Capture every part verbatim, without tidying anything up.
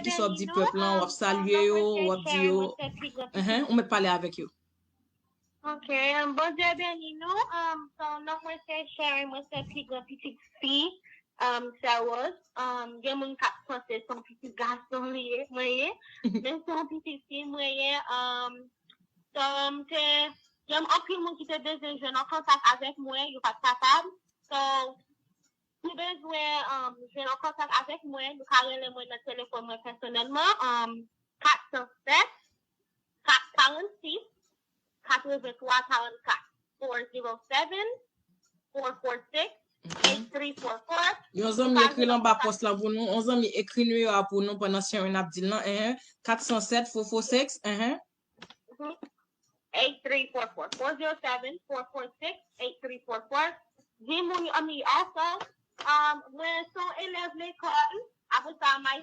Kisa w ap di pèp lan? W ap salye yo, w ap di yo, enhen, ou mèt pale avèk yo. Ok, um, Bondye beni nou. Um, so, non mwen se Sharon, mwen se pi gran pitit fi um, Sè Rose. Um, gen moun k ap panse se yon pitit gason li ye, mwen ye. Men se yon pitit fi mwen ye. Um, so, m te, gen anpil moun ki te bezwen jwenn an kontak avèk mwen, yo pa t kapab. So, si w bezwen um, jwenn an kontak avèk mwen, nou ka rele mwen nan telefòn mwen pèsonèlman. Um, kat san sèt, kat karannsis, katrevenntwa karannkat, four zero seven, four four six, eight three four four. Yon zanmi ekri l anba pòs lan pou nou. Yon zanmi ekri nimewo a pou nou pandan Sharon ap di l lan. Enhen. Kat san sèt, four four six, enhen. Eight three four four, four zero seven, four four six, eight three four four. Di moun yo, mi, also, um, mwen se yon elèv lekòl, apre sa, may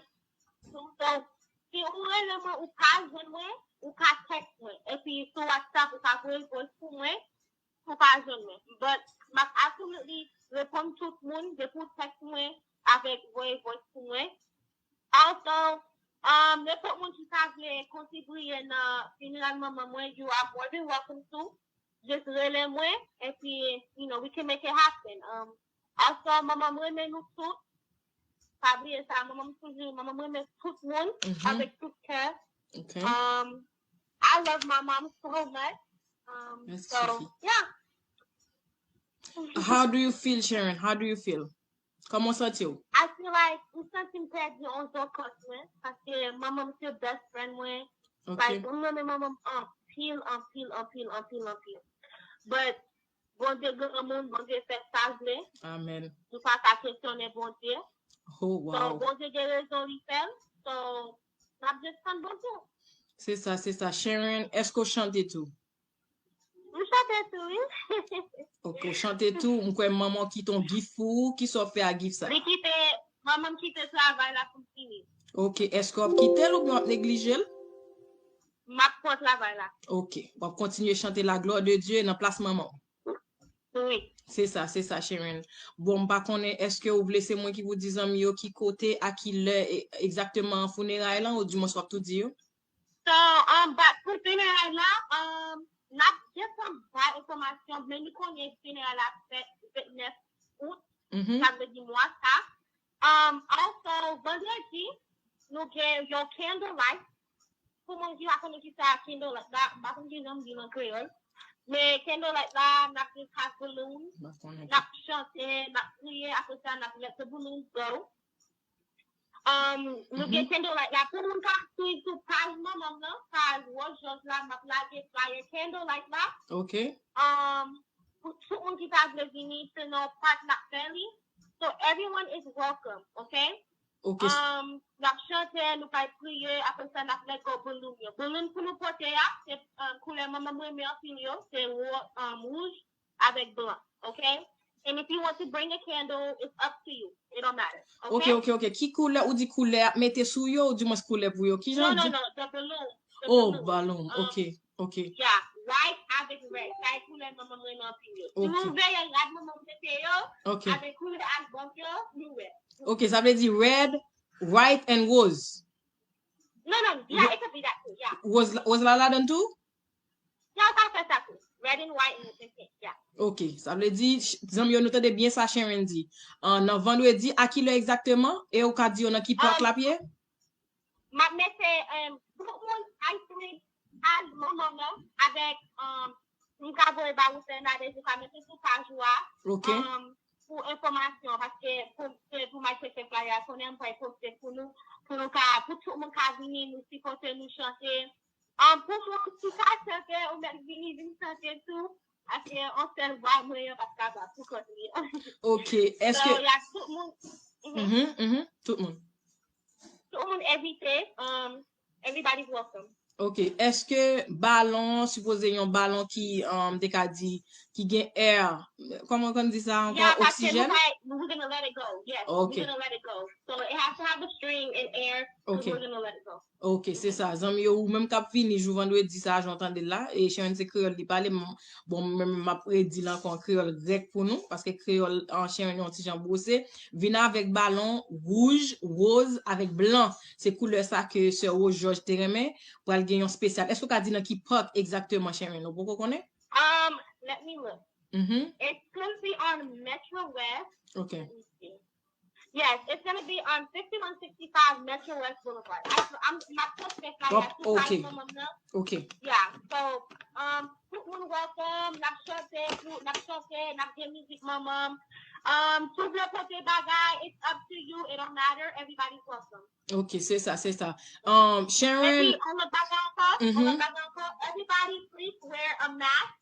sou. So, si ou rele mwen, ou pa jwenn mwen, ou ka text mwen. Epi sou WhatsApp, ou ka voye voice pou mwen, ou pa jwenn mwen. But, m ap absolutely reponn tout moun, depi ou text mwen, avèk voye voice pou mwen. Also, um, nenpòt moun ki ta vle kontribiye nan fineral manman mwen, you are more than welcome to. Just rele mwen, epi, you know, we can make it happen. Um, also, manman mwen renmen nou tout. Pa bliye sa, manman m toujou, manman mwen renmen tout moun, avèk tout kè. Okay. Um, I love my mom so much. Um, Merci, so, Fifi. Yeah. How do you feel, Sharon? How do you feel? Kòman w santi w? I feel like m santi m pèdi yon zòkòs mwen, paske manman m se best friend mwen. Ok. Like, mwen renmen manman m anpil, anpil, anpil, anpil, anpil. But, Bondye granmoun, Bondye fè sa l vle. Amen. Nou pa ka kesyonnen Bondye. Oh, So, wow. Bondye gen rezon li fè l. So, n ap just tann Bondye. Se sa, se sa. Sharon, èske w chante tou? M chante tou, wi. Ok, w chante tou. M kwè manman w kite yon gift pou ou. Kisa w ap fè ak gift sa? Li kite, manman m kite travay la pou m fini. Ok, èske w ap kite l oubyen w ap neglije l? M ap pran travay la. Ok, w ap kontinye chante la gloire de Dieu nan plas manman w. Wi. Se sa, se sa, Sharon. Bon, m pa konnen, èske ou vle se mwen ki pou di zanmi yo ki kote, a ki lè e- egzakteman funeray lan, ou di mwen w ap tou di yo? So, um, but pou fineray la, um, n ap gentan bay enfòmasyon, men nou konnen fineray la fèt vennèf out, Mhm. Sa vle di mwa sa. Um, also, vandredi, nou gen yon candlelight. Pou moun ki pa konnen ki sa candlelight la, m pa konn ki jan m di l an kreyòl. Men candlelight la, n ap gen cast balloon, M pa konnen. n ap chante, n ap kriye, apre sa, n ap let the balloons go. Um, nou gen candlelight la. Pou moun k ap swiv sou paj manman m nan, paj Rose George la, m ap lage flyer candlelight la. Ok. Um, pou tout moun ki ta vle vini, se nan park n ap fè li. So everyone is welcome, ok? Ok. Um, n ap chante, nou pral priye, apre sa n ap let go balloon yo. Balloon pou nou pote a, se um, koulè manman m renmen anpil yo, se wo- um, wouj avèk blan, ok? And if you want to bring a candle, it's up to you. It don't matter. Ok, ok, ok. Ki koulè ou di koulè ap mete sou yo, ou di mwen koulè pou yo? Ki jan No, ou no, di? No, the balloon. The Oh, balloon. balloon. Um, Ok, ok. Yeah, white avèk red. Sa e koulè manman m renmen anpil yo. Si Ok. nou veye rad manman m mete yo, Ok. Avèk koulè albòm yo, nou wè. Ok, sa vle di red, white and rose. No, no, yeah, it could be that too, yeah. Rose, rose la ladan tou? Yeah, ou ka fè sa tou. Red and white and the pink, yeah. Ok, sa vle di, ch- zanmi yo, nou tande byen sa Sharon di. An, nan vandredi, a ki lè egzakteman? E ou ka di yo nan ki park Um, l ap ye? M ap mete um, tout moun iTunes paj manman m nan avèk um, m ka voye ba ou Fernandez, ou ka mete sou paj ou a. Ok. Um, pou enfòmasyon, paske pou, se pou Mike fè flyer, konnen m pral poste pou nou, pou nou ka, pou tout moun ka vini, nou sipote, nou chante. Um, pou moun ki ka chante, ou mèt vini, vin chante tou. Paske yon sèl vwa mwen an pa t kapab pou kont li. Ok, èske... So, y a tout moun. Mhm. Mhm, mhm, tout moun. Tout moun envite. Um, everybody's welcome. Ok, èske balon, sipoze yon balon ki, um, te ka di, ki gen air, kòman konn di sa ankò, Ya, paske nou oksijèn? kay, we're gonna let it go. Yes, we're Okay. gonna let it go. So it has to have a string and air. So Okay. We're gonna let it go. Ok, se sa. Zanmi yo, ou menm k ap vini jou vandredi sa a, jan w tande l la, e Sharon se kreyòl li pale, m- bon, mwen menm m ap redi l ankò an kreyòl grèk pou nou, paske kreyòl an Sharon yon ti jan bwose. Vin avèk balon wouj, woz, avèk blan. Se koulè sa ke sè Rose George te renmen. Pral gen yon spesyal. Èske w ka di nan ki park egzakteman, Sharon? Ou poko konnen? Um, let me look. Mhm. It's gonna be on Metro West. Ok. Let me see. Yes, it's gonna be on fifty-one sixty-five Metro West Boulevard. I, I'm my suspect. I Oh, have to find okay. Someone else. Ok. Yeah, so um, tout moun welcome. N ap chante, tout- n ap chante, n ap gen mizik manman. Um, si w vle pote bagay, it's up to you. It don't matter. Everybody's welcome. Ok, se sa, se sa. Um, Sharon, Epi, yon lòt bagay ankò, Mhm. yon lòt bagay ankò, everybody please wear a mask.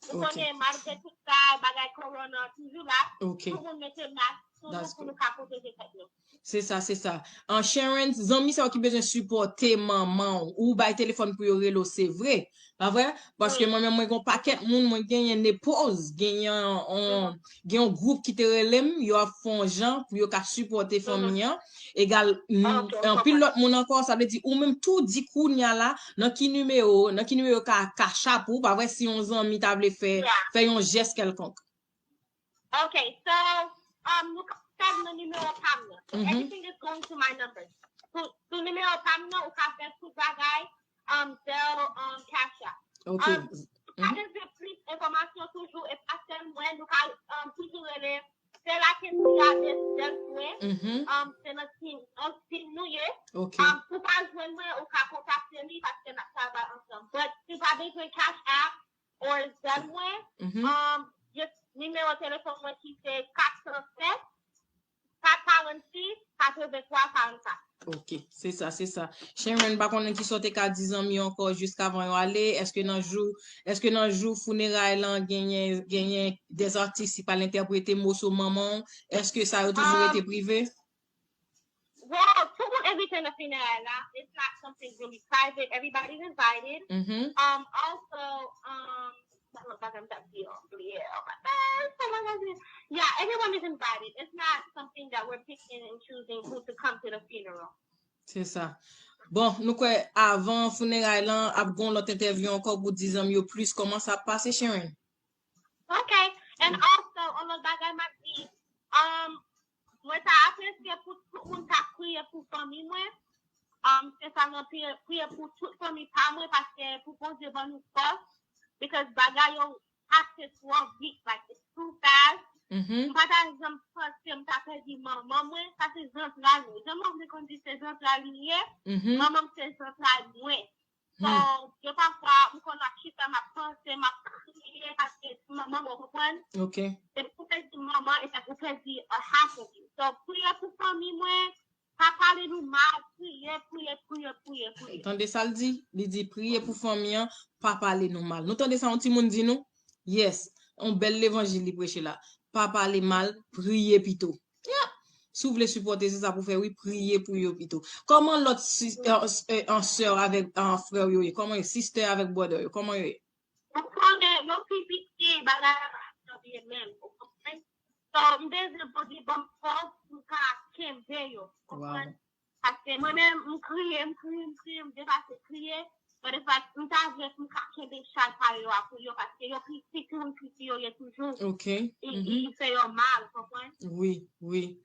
Ou Ok. Konnen, malgre tout sa, bagay corona toujou la. Ok. Tout moun mete mask toujou That's pou good. Nou ka pwoteje tèt nou. Se sa, se sa. An Sharon, zanmi sa yo ki bezwen sipòte manman w, ou bay telefòn pou yo rele w, se vre. Pa vre? Paske Wi. Mwen menm, mwen gen yon pakèt moun, mwen genyen nepoz, genyen yon, gen yon gwoup ki te rele m, yo ap fè yon jan pou yo ka sipòte Mhm. fanmi an. Egal, m- Ok, m anpil konprann. Lòt moun ankò, sa vle di, ou menm tou di kounye a la, nan ki nimewo, nan ki nimewo ka, ka chap ou, pa vre, si yon zanmi ta vle fè, Yeah. fè yon jès kèlkonk. Okay, so um, nou ka fè nan nimewo pa m nan. So Mhm. Everything is going to my numbers. Sou, sou nimewo pa m nan, ou ka fè tout bagay, um, Zelle, um, Cash App. Ok. Um, Mhm. Sa gen plis enfòmasyon toujou, e pa sèl mwen, nou ka um, toujou rele. Se la ke nou ya de sèl mwen, Mhm. um, se nan team, nan team nou ye. Ok. Um, pou pa jwenn mwen, ou ka kontakte li paske n ap travay ansanm. But si w pa bezwen Cash App or Zelle mwen, Mhm. um, just nimewo telefòn mwen ki se kat san sèt, kat karannsis, katrevenntwa, karannkat. Ok, se sa, se sa. Sharon, pa konnen ki sa w te ka di zanmi yo ankò jiskavan yo ale. Èske nan jou, èske nan jou fineray lan genyen, genyen dèzatis ki pral entèprete moso manman w? Èske sa yo toujou Um, rete prive? Well, tout moun envite nan fineray la. It's not something really private. Everybody's invited. Mhm. Um, also, um, what was I gonna tell you? Yeah, oh my God, oh my God. Yeah, everyone is invited. It's not something that we're picking and choosing who to come to the funeral. Se sa. Bon, nou kwè avan fineray lan ap gon lòt entèvyou ankò pou di zanmi yo plis kòman sa ap pase, Sharon. Okay. And also, on lòt bagay m ap di, um, mwen ta apresye pou tout moun ta priye pou fanmi mwen. Um, se sa mwen priye, priye pou tout fanmi pa mwen, paske pou Bondye ban nou fòs, because bagay yo pase twò vit, like, it's too fast. Mhm. M pa ta janm panse m ta pèdi manman mwen, sa se zantray mwen. Jan mwen konn di se zantray li ye, Mhm. Manman m se zantray mwen. So, Hmm. gen pafwa, m konn ap chita, m ap panse, m ap kriye, paske manman mwen, konprann? Ok. Depi ou pèdi manman, e sa ou pèdi a half of you. So, priye pou fanmi mwen, pa pale nou mal, priye, priye, priye, priye, priye. Tande sa l di? Li di priye pou fanmi an, pa pale nou mal. Nou tande sa yon timoun di nou? Yes. Yon bèl levanjil li preche la. Pa pale mal, priye pito. Yeah. Si w vle sipòte, se sa pou fè, wi, priye pou yo pito. Kòman lòt si- eh, eh, an sè avèk an frè yo ye? Kòman yo? Sister avèk brother yo, kòman yo ye? Ou konnen, yo pi piti, bagay la pa janm ye menm, ou konprann? So, m bezwen Bondye ban m fòs pou m ka kenbe yo, konprann? Wow. Paske mwen menm, m kriye, m kriye, m kriye, m depase kriye. But it's like, m ta vle pou m ka kenbe chay pa yo a pou yo, paske yo pi, pi tou piti yo ye toujou. Ok. I, Mhm. I fè yo mal, konprann? Wi, wi.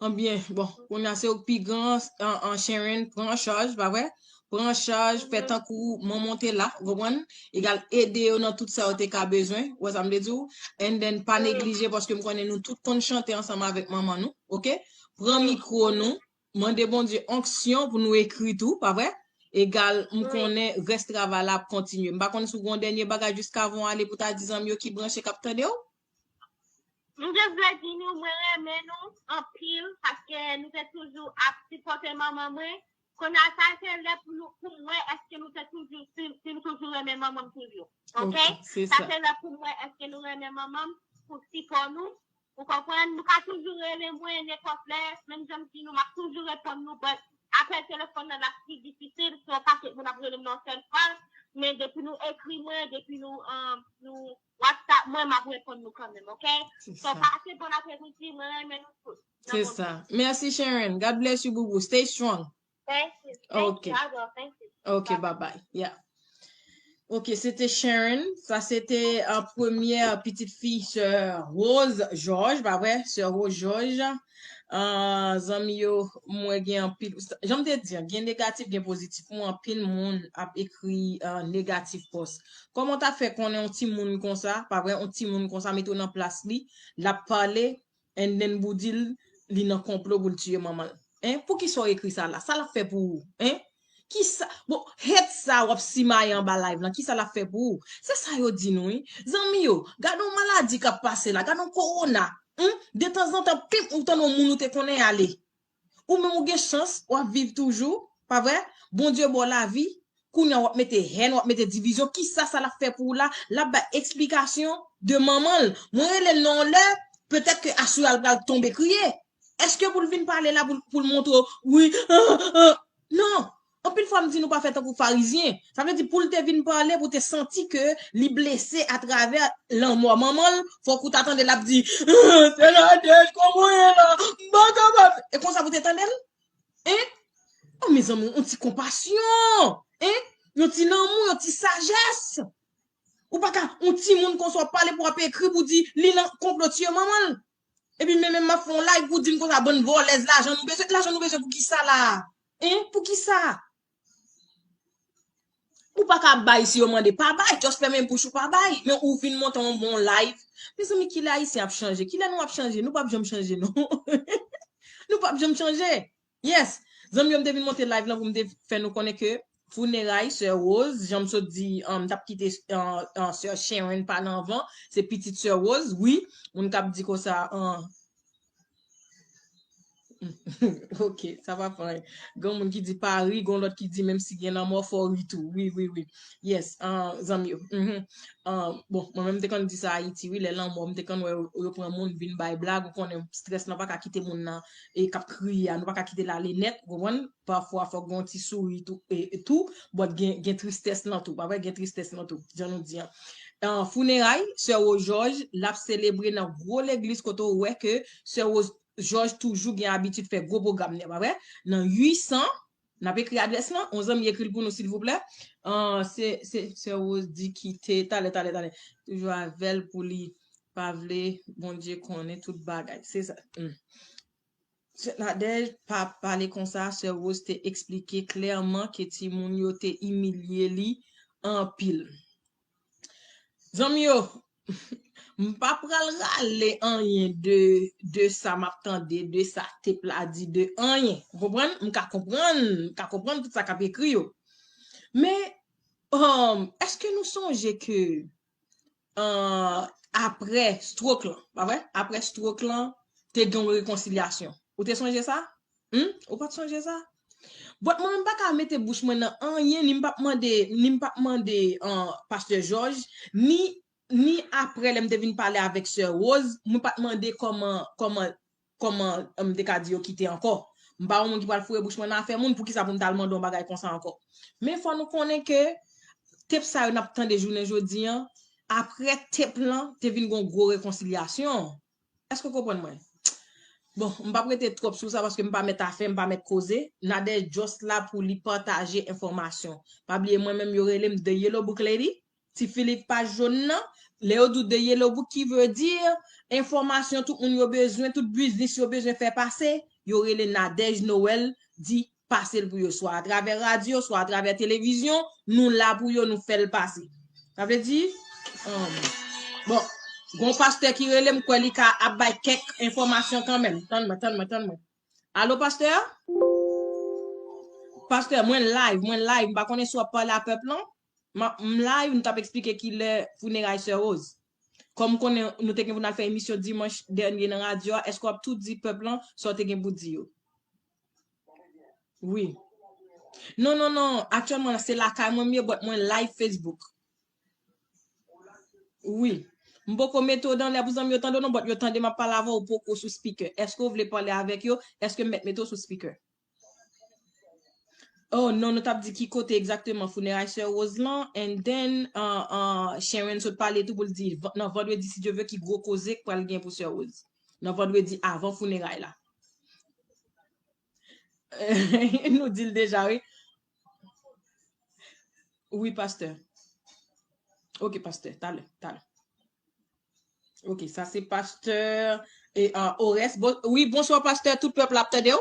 Anbyen, bon, kounye a se ou k pi gran an, an Sharon, pran an chaj, pa vre? Pran an chaj, fè Mhm. Tankou manman w te la, ou konprann? Egal, ede yo nan tout sa yo te ka bezwen, ou wè sa m vle di w? And then, pa Wi. Neglije, paske m konnen nou tout konn chante ansanm avèk manman nou, ok? Pran Wi. Mikwo nou, mande Bondye onksyon pou nou ekri tou, pa vre? Egal, m Wi. Konnen rès travay la ap kontinye. M pa konn si w gen yon dènye bagay jiskavan w ale pou ta di zanmi yo ki branche k ap tande w? M just vle di nou, mwen renmen nou anpil, paske nou te toujou ap sipòte manman mwen. Kounye a, sa se lè pou nou, pou m wè èske nou te toujou, si, si nou toujou renmen manman m toujou. Ok? Ok, se Sa sa. Se lè pou m wè èske nou renmen manman m, pou sipò nou. Ou konprann? Nou ka toujou rele mwen nenpòt lè, menm jan m di nou, m ap toujou reponn nou, but apèl telefòn nan ap pi difisil, so yon pakèt moun ap rele m nan yon sèl fwa. Men depi nou ekri mwen, depi nou, um, nou WhatsApp mwen, m ap reponn nou kanmenm, oke? So, pase bon apremidi, mwen renmen nou tout. Se sa. Mèsi, Sharon. God bless you, boubou. Stay strong. Thank you. Thank you. I will. Thank you. Ok, bye bye. Yeah. Ok, se te Sharon. Sa se te an premyè pitit fi sè Rose George, pa vre? Sè Rose George. Ah, zanmi yo, mwen gen anpil, jan m te di an, gen negatif, gen pozitif. Mwen anpil moun ap ekri ah, negatif pòs. Kòman w ta fè konnen yon timoun konsa, pa vre, yon timoun konsa, mete w nan plas li, l ap pale, and then pou di l, li nan konplo pou l tiye manman l. Hein? Poukisa w ekri sa la? Sa l ap fè pou ou? Hein? Kisa? Bon, hate sa w ap simaye anba live lan, kisa l ap fè pou ou? Se sa yo di nou, wi. Zanmi yo, gade yon maladi k ap pase la, gade yon kowona. Hein? Detanzantan, pip, ou tande yon moun ou te konnen ale. Ou menm ou gen chans, w ap viv toujou, pa vre? Bondye ba w lavi, kounye a w ap mete hèn, w ap mete divizyon, kisa sa l ap fè pou ou la? L ap bay eksplikasyon de manman l. Mwen rele l nan yon lè, petèt ke aswè a l pral tonbe kriye. Èske pou l vin pale la, pou l, pou l montre w, wi, ah, ah, non. Anpil fwa m di nou pa fè tankou farizyen. Sa vle di pou l te vin pale, pou te santi ke li blese atravè lanmò manman l, fòk ou ta tande l ap di, ah, se Nadège, kòman w ye la? M pa kapab. E konsa pou te tande l? Hein? Oh, mezanmi, yon ti konpasyon. Hein? Yon ti lanmou, yon ti sajès. Ou pa ka, yon timoun konsa w ap pale pou w ap ekri pou di li nan konplo tiye manman l. Epi men menm m ap fè yon live pou di m konsa bann vòlèz lajan nou bezwen, lajan nou bezwen pou kisa la? Hein? Pou kisa? Ou pa ka bay si yo mande, pa bay, just fèmen bouch ou pa bay. Men ou vin monte yon bon live. Mezanmi, kilè Ayisyen ap chanje? Kilè nou ap chanje? Nou p ap janm chanje, non. Nou p ap janm chanje. Yes. Zanmi yo, m te vin monte live lan pou m te fè nou konnen ke funeray sè Rose, jan m sot di, um, m t ap kite, uh, uh, sè Sharon pale anvan, se pitit sè Rose, wi. Moun k ap di konsa, uh, ok, sa pa fè anyen. Gen moun ki di pa ri, gen lòt ki di menm si gen lanmò, fò ri tou. Wi, wi, wi. Yes, uh, zanmi yo. Mhm. Ah, bon, mwen menm m te konn di sa Ayiti, wi, lè lanmò, m te konn wè yo, yo pran moun vin bay blag, ou konnen strès lan pa ka kite moun nan, e k ap kriye a, nou pa ka kite l ale nèt, ou konprann? Pafwa, fòk gen yon ti souri tou, e, e tou, but gen, gen tristès lan tou, pa vre? Gen tristès lan tou, jan nou di an. Ah, funeray, sè Rose George, l ap selebre nan gwo legliz kote w wè ke sè Rose George toujou gen abitid fè gwo pwogram li, pa vre? Nan uit san, n ap ekri adrès lan, yon zanmi ekri l pou nou, silvouplè. Ah, se, se, sè Rose di kite, talè, talè, talè. Toujou avè l pou li pa vle Bondye konnen tout bagay. Se sa. Hmm. Sè Nadège pa pale konsa, sè Rose te eksplike klèman ke timoun yo te imilye li anpil. Zanmi yo, m pa pral rale anyen de, de sa m ap tande, de sa tep la di, de anyen. Ou konprann? M ka konprann, m ka konprann tout sa k ap ekri yo. Men, um, èske nou sonje ke, uh, apre stroke lan, pa vre? Apre stroke lan, te gen yon rekonsilyasyon. Ou te sonje sa? Hmm? Ou pa t sonje sa? But mwen menm pa ka mete bouch mwen nan anyen, ni m p ap mande, ni m p ap mande, uh, pastè George, ni, ni apre lè m te vin pale avèk sè Rose, mwen pa t mande kòman, kòman, kòman, uh, m te ka di yo kite ankò. M pa yon moun ki pral foure bouch mwen nan afè moun, poukisa pou m t al mande yon bagay konsa ankò? Men fò nou konnen ke tep sa yo n ap tande jounen jodi an, apre tep lan, te vin gon gwo rekonsilyasyon. Èske w konprann mwen? Bon, m p ap rete twòp sou sa paske m pa mèt afè, m pa mèt koze. Nadège just la pou li pataje enfòmasyon. Pa bliye mwen menm yo rele m The Yellow Book Lady, ti fi liv paj jòn nan. Lè yo di w The Yellow Book, ki vle di enfòmasyon tout moun yo bezwen, tout biznis yo bezwen fè pase, yo rele Nadège Noël, di pase l pou yo, swa atravè radyo, swa atravè televizyon, nou la pou yo, nou fè l pase. Sa vle di, um, bon, gon pastè ki rele m, kwè li ka ap bay kèk enfòmasyon kanmenm. Tann mwen, tann mwen, tann mwen. Alo, pastè? Pastè, mwen live, mwen live. M pa konnen si w ap pale a pèp lan. M ap, m live, m t ap eksplike kilè fineray sè Rose. Kòm m konnen nou te gen pou n al fè emisyon dimanch dènye nan radyo a, èske w ap tou di pèp lan sa w te gen pou di yo? Wi. Non, non, non. Aktyèlman, se lakay mwen m ye, but mwen live Facebook. Wi. M poko mete w dan lè pou zanmi yo tande w non, but yo tande m ap pale avè w, ou poko sou speaker. Èske w vle pale avèk yo? Èske m mèt mete w sou speaker? Oh non, nou t ap di ki kote egzakteman founeray sè Rose lan, and then uh, uh, Sharon sot pale tou pou l di nan vandredi, si Dye vle, ki gwo koze k pral gen pou sè Rose. Nan vandredi avan founeray la. Nou di l deja, wi. Wi, pastè. Ok, pastè, talè, talè. Ok, sa se pastè e uh, Orès. Bon, wi, bonswa, pastè, tout pèp la ap tande w.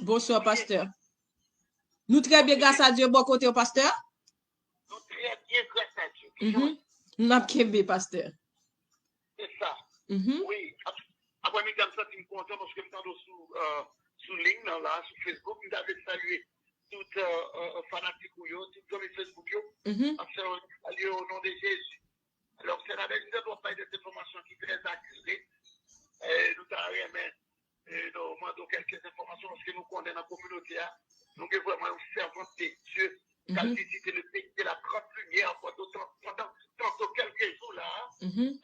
Bonswa, pastè. Nou trè byen, gras a Dye, bò kote w, pastè? Nou trè byen, gras a Dye. Mhm. N ap kenbe, pastè. Se sa. Mhm. Wi. Ap- Aprè midi a, m santi m kontan paske m tande w sou, euh, sou liy nan la, sou Facebook. M ta vle salye tout euh, euh, fanatik ou yo, tout zanmi Facebook yo. Mhm. M ap salye w o non de Jezi. Alò, sè Nadège, nou te dwe bay de enfòmasyon ki trè akire. E nou ta renmen e nou mande w kèlke enfòmasyon paske nou konnen nan kominote a, nou gen vrèman yon sèvant de Dye k al vizite le pays de la grande lumière pendant, pendant, pendant quelques jours là.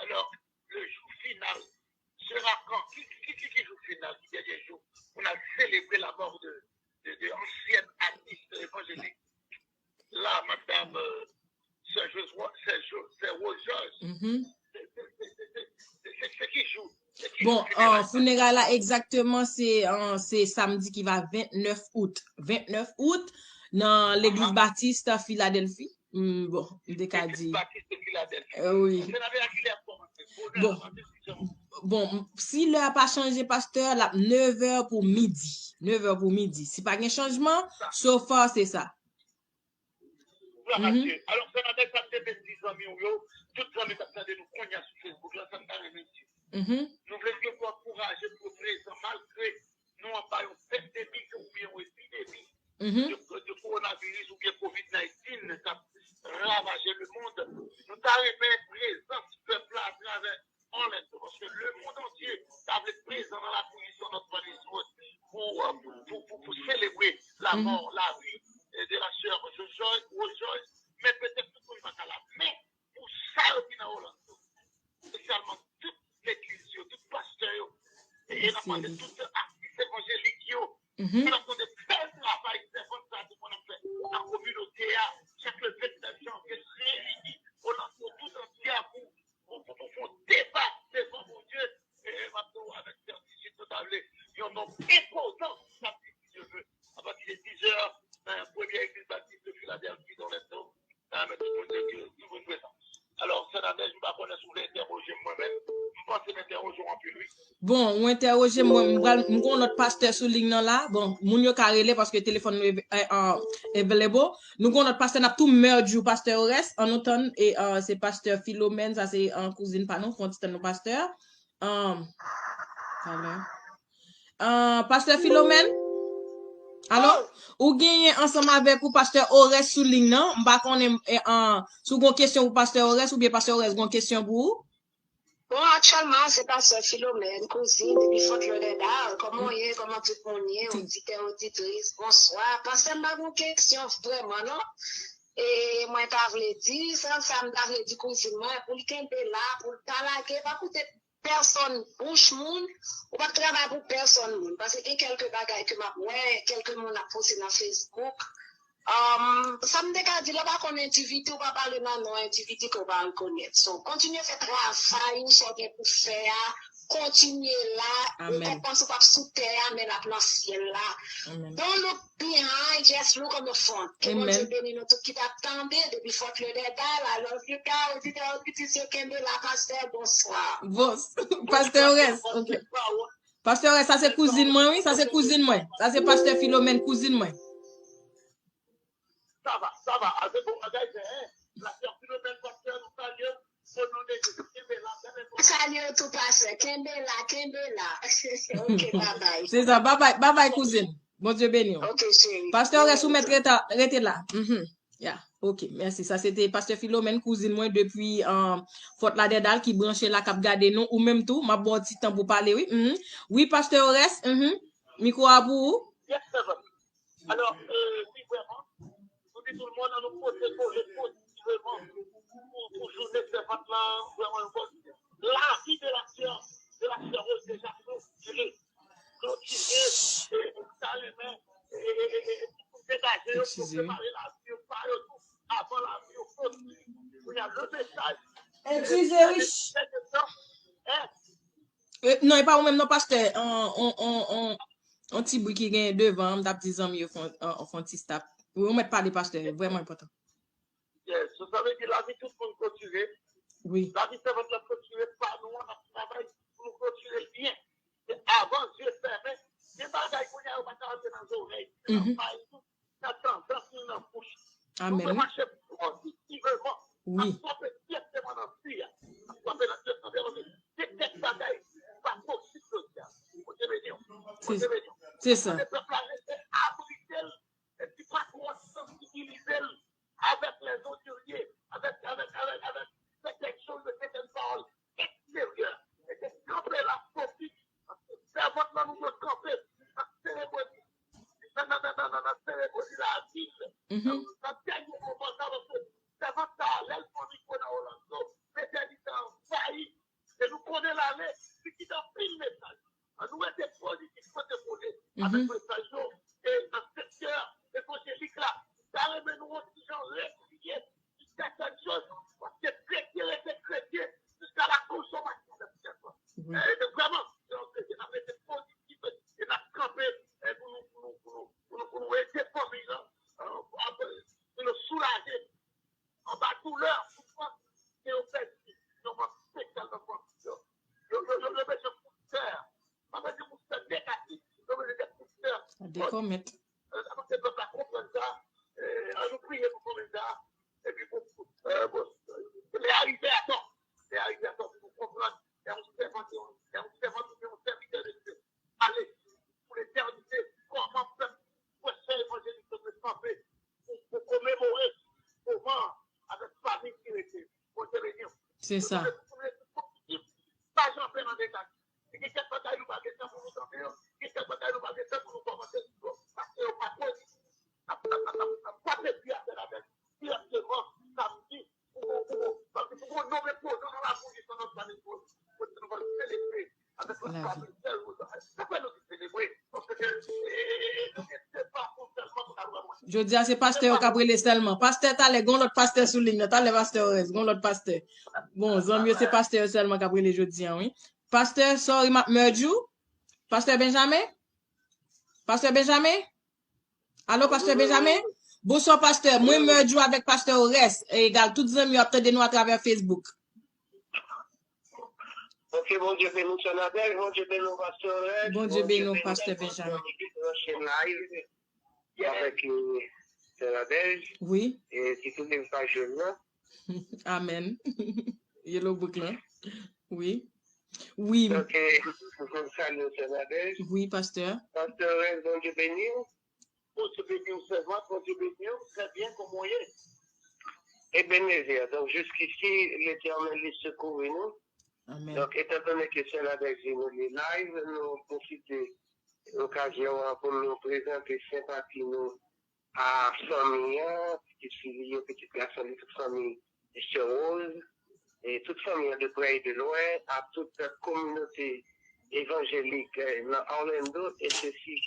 Alò, le jour final sera quand? Ki, ki, ki, ki jou final, ki dènye jou pou n al selebre la mort de, de, de ancienne artiste évangélique la, madame euh, Sè Josua, Sè Jo, Sè Rojòj. Se ki jou? Se ki Bon, jou uh, fineray sa? Founeray la egzakteman se uh, se samdi ki va vennèf out. Vennèf out nan legliz Batis Filadèlfi. Mm, bon, m te ka di. Legliz Batis Filadèlfi. Euh, wi. Senatè Aguilè ap kòmanse. Bonè bon. Maten, dijan. Bon, si lè a pa chanje, pastè, l ap nevè pou midi. Nevè pou midi. Si pa gen chanjman, so far se sa. Gras a Dye. Alò, sè Nadège, sa m te vle di zanmi w yo, tout zanmi k ap tande nou kounye a sou Facebook la, sa m ta renmen di. Nou vle di yo pou ankouraje, pou yo prezan, malgre nou anba yon pandemi oubyen yon epidemi de, de kowonaviris oubyen Covid nineteen k ap ravaje lemonn. Nou ta renmen prezans pèp la atravè Orlando, paske lemonn antye ta vle prezan nan lakou Lisandro Paris Road pou, euh, pou, pou, pou, pou selebre lamò, lavi euh, de la sè Jojoy, Rojoy, men petèt tout moun pa ka la. Men pou sa yo ki nan Orlando, espesyalman tout legliz yo, tout pastè yo, e n ap mande tout atis evanjelik yo, n ap mande bèl travay sèvant sa tou konn ap fè nan kominote a, chak le vennèf janvye, reyini Orlando tout antye a pou pou, pou, pou fè yon deba devan Bondye. E, e, m ap di w avèk sètitid, nou ta vle yon nonb enpozan, samdi, si Dye vle, apati de diz è, nan premye egliz batis de Filadèlfi, nan Orlando, nan men tout moun ki, ki vin prezan. Alò, sè Nadège, m pa konnen si w vle entèwoje m mwen menm, m panse m entèwoje w anpil, wi. Bon, ou entèwoje m, mwen, m pral, m gon lòt pastè sou liy nan la. Bon, moun yo ka rele paske telefòn nou eve- eh, ah, available. Nou gon lòt pastè, n ap tou merge ou pastè Orès. Ann nou tann, e ah, se pastè Filomèn, sa se ah, kouzin pa nou, fè yon ti tann nou pastè. Ah, talè. Ah, pastè Filomèn? Alo? Ou genyen ansanm avèk ou pastè Orès sou liy nan. M pa konnen eh, ah, si w gon kesyon pou pastè Orès oubyen pastè Orès gon kesyon pou ou. Bon, aktyèlman, se pastè Filomèn, kouzin, depi Fort Lauderdale. Kòman w ye? Kòman tout moun ye? Oditè, oditris, bonswa. Pastè, m pa gon kesyon vrèman, non. E mwen ta vle di, sèl sa m ta vle di kouzin mwen, pou l kenbe la, pou l pa lage, pa koute pèsonn bouch moun, ou p ap travay pou pèsonn moun. Paske gen kèlke bagay ke m ap wè, kèlke moun ap poste nan Facebook. Um, sa m te ka di, lè w pa konn endividi, ou pa pale nan non endividi ke w pa rekonèt. So, kontinye fè travay ou, sa w gen pou fè a, kontinye la, ou konn panse w p ap sou tè a, men l ap nan syèl la. Don't look behind, just look on the front. Ke Bondye beni nou tout ki t ap tande, depi Fort Lauderdale, I love you guys, oditè, oditris yo, kenbe la, pastè, bonswa. Bon, pastè Orès, ok. Pastè Orès, sa se kouzin mwen, wi, sa se kouzin mwen. Sa se pastè Filomèn, kouzin mwen. Sa va, sa va. A, se bon bagay, men, hein. La sè Filomèn, pastè, nou salye. O non de Jezi, kenbe la, kenbe la. Salye w tou, pastè. Kenbe la, kenbe la. Ok, babay. Se sa, babay, babay, kouzin. Bondye beni w. Ok, cheri. Pastè Orès, ou mèt rete, rete la. Mhm. Ya, ok, mèsi. Sa se te pastè Filomèn, kouzin mwen depi um, Fort Lauderdale ki branche la, k ap gade nou. Ou menm tou, m ap ba w ti tan pou pale, wi. Mhm. Wi, pastè Orès, mhm. Mikwo a pou ou. Yes, sèvant. Alò, euh, wi, vrèman, nou di tout moun, an nou pote kole pozitiveman pou, pou jounen sèvant lan, vrèman, yon bòn lavi de la sè, de la sè Rose deja klotire, klotire, e, e, m ta renmen, Size, wi. Prepare lavi yo pa yo tou avan lavi yo kontinye. Kounye a, le mesaj. Eskize, wi. Eh, non, e pa ou menm, non, pastè. On, on, on, on, on ti bri ki gen devan an, m t ap di zanmi yo fè on, on, fè on ti stop. Wi, ou mèt pale, pastè, vrèman enpòtan. Yes, so sa vle di lavi tout moun klotire. Wi. Lavi sèvant la klotire, pa nou an, n ap travay pou nou klotire l byen. Se avan zye fèmen, gen bagay kounye a yo pa ka rantre nan zòrèy, se nan pay nou, nan tandans nou, nan bouch. Nou dwe mache pozitivman, ap frape dirèkteman nan bi a, ap frape nan tèt nan, paske gen kèk bagay ki pa posib jodi a. Bondye beni w. Bondye beni w. Se sa. Mande pèp la rete abrite l, epi pa twò sansibilize l avèk lèzontirye, avèk, avèk, avèk, avèk sètèn choz, sètèn pawòl eksteryè. Mete kanpe la, pwofite, paske sèvant lan nou dwe kanpe nan seremoni, nan, nan, nan, nan, nan, nan seremoni lavi l, nan, nan dènye moman sa, paske sèvant sa, lè l pran mikwo nan Orlando, letènite anvayi, e nou konnen l ale, li kite anpil mesaj. Ann nou rete pozitif kote nou ye avèk mesaj yo e nan sektè evanjelik la. M ta renmen nou yon ti jan repliye sou sètèn choz, paske kretyen rete kretyen jiska la konsomasyon dè syèk. E vrèman, se yon kretyen, n ap rete pozitif e n ap kanpe e pou nou, pou nou, pou nou, pou nou, pou nou ede fanmi an, pou nou soulaje anba doulè, soufrans ke yo pèdi yon manm espesyal nan fanmi yo. Yo, yo, yo, yo bezwen kout kè. Pa bezwen kout kè negatif, yo bezwen de kout kè. Dekomèt. Ann ede pèp la konprann sa. Ann nou priye pou fanmi sa. Epi pou, pou, pou lè a rive atò. Lè a rive atò pou nou konprann. Lè yon sèvant, lè yon sèvant oubyen yon sèvitè de Dye ale pou letènite, kòman pèp pastè evanjelik yo dwe kanpe pou, pou komemore moman an avèk fanmi ki rete. Bondye beni w. Se sa. Pou nou rete pozitif, pa janbe nan negatif. Si gen kèk bagay nou pa gen tan pou nou tande yo, gen kèk bagay nou pa gen tan pou nou kòmante sou yo, paske yo pa pozitif. N ap, n ap, n ap, n ap, n ap frape pi avèl avèl dirèkteman samdi. Jodi a se pastè yo k ap rele sèlman. Pastè, talè, gon lòt pastè sou liy nan. Talè pastè Orès, gon lòt pastè. Bon, zanmi yo, se pastè yo sèlman k ap rele jodi a, wi. Pastè, sorry, m ap mèdjou. Pastè Benjamin? Pastè Benjamin? Alo, pastè Benjamin? Bonswa, pastè. Mwen, Mèdjou avèk pastè Orès, e egal tout zanmi yo ap tande nou atravè Facebook. Ok, Bondye beni w, sè Nadège, Bondye beni w, pastè Orès, Bondye beni w, pastè Benjamin. Avèk, euh, sè Nadège. Wi. E ki tou li pa jwenn nan. Amèn. Yellow Book lan. Wi. Wi. Ok, m salye w, sè Nadège. Wi, pastè. Pastè Orès, Bondye beni w. Bondye beni w, sèvant, Bondye beni w. Très bien, comment est? Ebenezer, donc jusqu'ici, l'Éternel est secouru nous. Amèn. Donk, etan done ke sè Nadège di nou li live, nou pwofite okazyon an pou nou prezante senpati nou a fanmi an, pitit fi li yo, pitit gason li, tout fanmi Esther Rose, e tout fanmi an de prè e de lwen, a tout kominote evanjelik, eh, nan Orlando, e sesi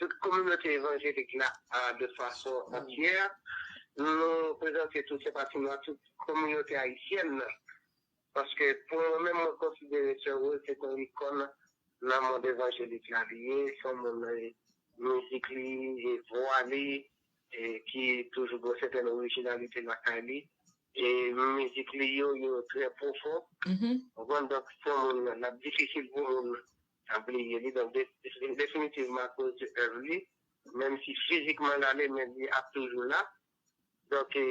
tout kominote evanjelik la, a, de fason antyè. Nou prezante tou senpati nou a tout kominote ayisyèn nan. Paske pou mwen menm, mwen konsidere sè Rose se yon ikòn nan mond evanjelik la li ye. Se yon moun, eh, mizik li, e vwa li, e ki toujou gen yon sètèn orijinalite lakay li. E mizik li yo, yo trè pwofon. Ou konprann? Donk, se yon moun, l ap difisil pou moun bliye li. Donk, de-, de-, definitivman, akoz de èv li, menm si fizikman l ale, men li ap toujou la. Donk, e,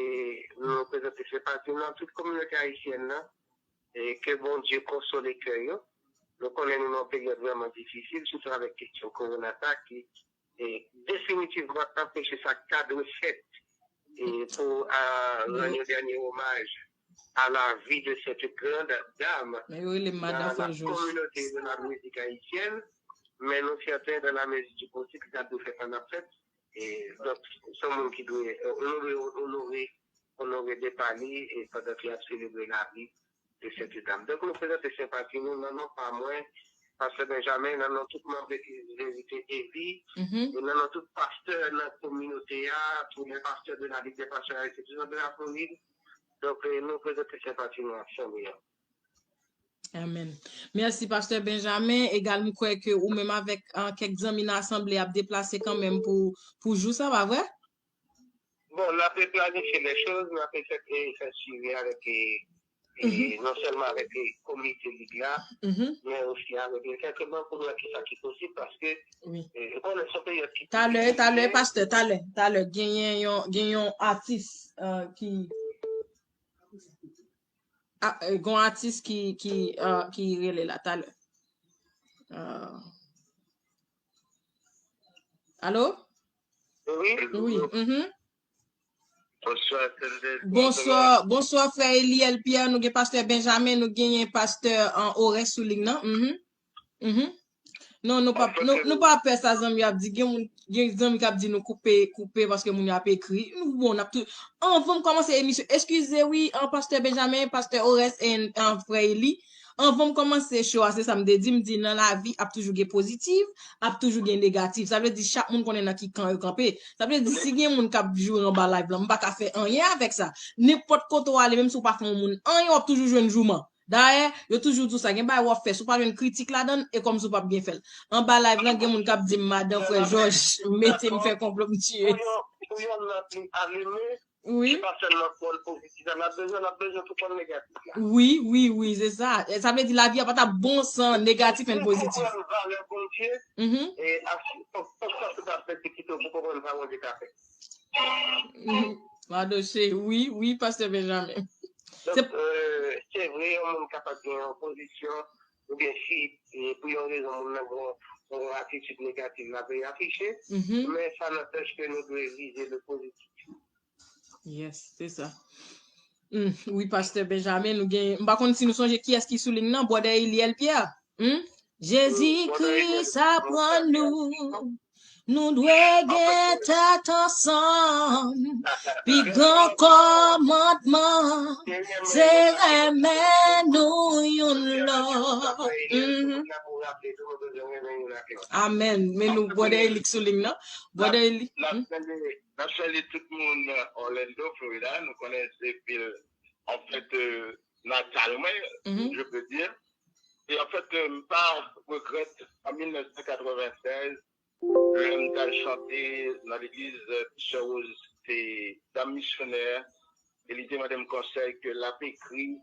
nou prezante senpati nou a tout kominote ayisyèn nan, e ke Bondye konsole kè yo. Nou konnen nou nan yon peryòd vrèman difisil, sitou avèk kesyon kowona sa ki, e, definitivman anpeche sa k ta dwe fèt, e, pou, a, rann yon dènye omaj à la vie de cette grande dame dans la communauté de la musique haïtienne. Men nou sèten, dans la mesure du possible, sa dwe fèt, sa n ap fèt. E, donk, se yon moun ki dwe, e, onore, onore, onore depa li, e pandan ke l ap selebre lavi de cette dame. Donk, nou prezante senpati nou nan non pa mwen, pastè Benjamin, nan non tout manm legliz Jezi te Evi. Mhm. E nan non tout pastè nan kominote a, tous les pasteurs de la Ligue des pasteurs haïtiens, tout sa de la Floride. Donk, eh, nou prezante senpati nou ak fanmi an. Amèn. Mèsi, Pastè Benjamin. Egal, m kwè ke ou menm avèk, ah, kèk zanmi nan asanble ap deplase kanmenm pou, pou jou sa, pa vre? Bon, n ape planifye lè choz, n ape fè, eh, fè swivi avèk, eh, eh, non sèlman avèk, eh, komite lig la, men osi avèk, eh, kèk manm pou nou wè kisa ki posib, paske, eh, nou konnen se yon peryòd ki difisil. Talè, talè, pastè, talè, talè, genyen yon, gen yon atis, eh, ki, a, eh, gen yon atis ki, ki, eh, ki rele la, talè. Eh, Alo? Wi. Wi, mhm. Bonswa, Tendez. Bonswa, bonswa, frè Eliel Pierre. Nou gen pastè Benjamin, nou genyen pastè, eh, Orès sou liy nan. Mhm. Mhm. Non, nou pa, nou, nou pa pè sa zanmi ap di. Gen moun, gen zanmi k ap di nou koupe, koupe paske moun yo ap ekri. Nou bon, n ap tou. Anvan m kòmanse emisyon, eskize wi, eh, pastè Benjamin, pastè Orès, and, eh, frè Eli. Anvan m kòmanse show a, se sa m te di, m di nan lavi ap toujou gen pozitif, ap toujou gen negatif. Sa vle di chak moun konnen nan ki kan yo kanpe. Sa vle di si gen moun k ap joure anba live lan, m pa ka fè anyen avèk sa. Nenpòt kote w ale, menm si w pa fè yon moun anyen, w ap toujou jwenn jouman. Dayè, yo toujou di w sa, gen bagay w ap fè, si w pa jwenn kritik ladan l, e kòmsi w p ap byen fè l. Anba live lan, gen moun k ap di m, madan frè Jòj, mete m fè konplo m tiye. Pou yon, pou yon lanp li alimen, wi. Se pa sèlman pòl pozitif la n ap bezwen, n ap bezwen tou pòl negatif la. Wi, wi, wi, se sa. E sa vle di lavi a pa t ap bon san negatif and pozitif. Pou konprann valè Bondye, mhm, e ak, fòk, fòk sa tout ap fè te kite w pou konprann sa Bondye ka fè. Mhm. Madoche, wi, wi, pastè Benjamin. Donk, eh, se vre, yon moun kapab gen yon pozisyon, oubyen si, eh, pou yon rezon, moun nan gen yon, yon atitid negatif, l ap afiche, mhm, men sa n'empêche que nou dwe vize le pozitif. Yes, se sa. Hmm, wi, pastè Benjamin, nou gen, m pa konn si nou sonje kiyès ki sou liy nan, Brother Eliel Pierre. Hmm? Jezi Kris aprann nou, nou dwe gen tèt ansanm. Pi gran kòmandman, se renmen nou youn lòt. Mhm. Amèn. Men nou, Brother Eli k sou liy nan. Brother Eli. N ap salye tout moun, eh, Orlando, Florida. Nou konnen se vil, an fèt, eh, natal mwen, mhm, je peux dire. E an fèt, eh, m pa regrèt, an mil nèf san katrevennsèz, lè m t al chante nan legliz, eh, Sè Rose te dam misyonè, e li te mande m konsèy ke l ap ekri,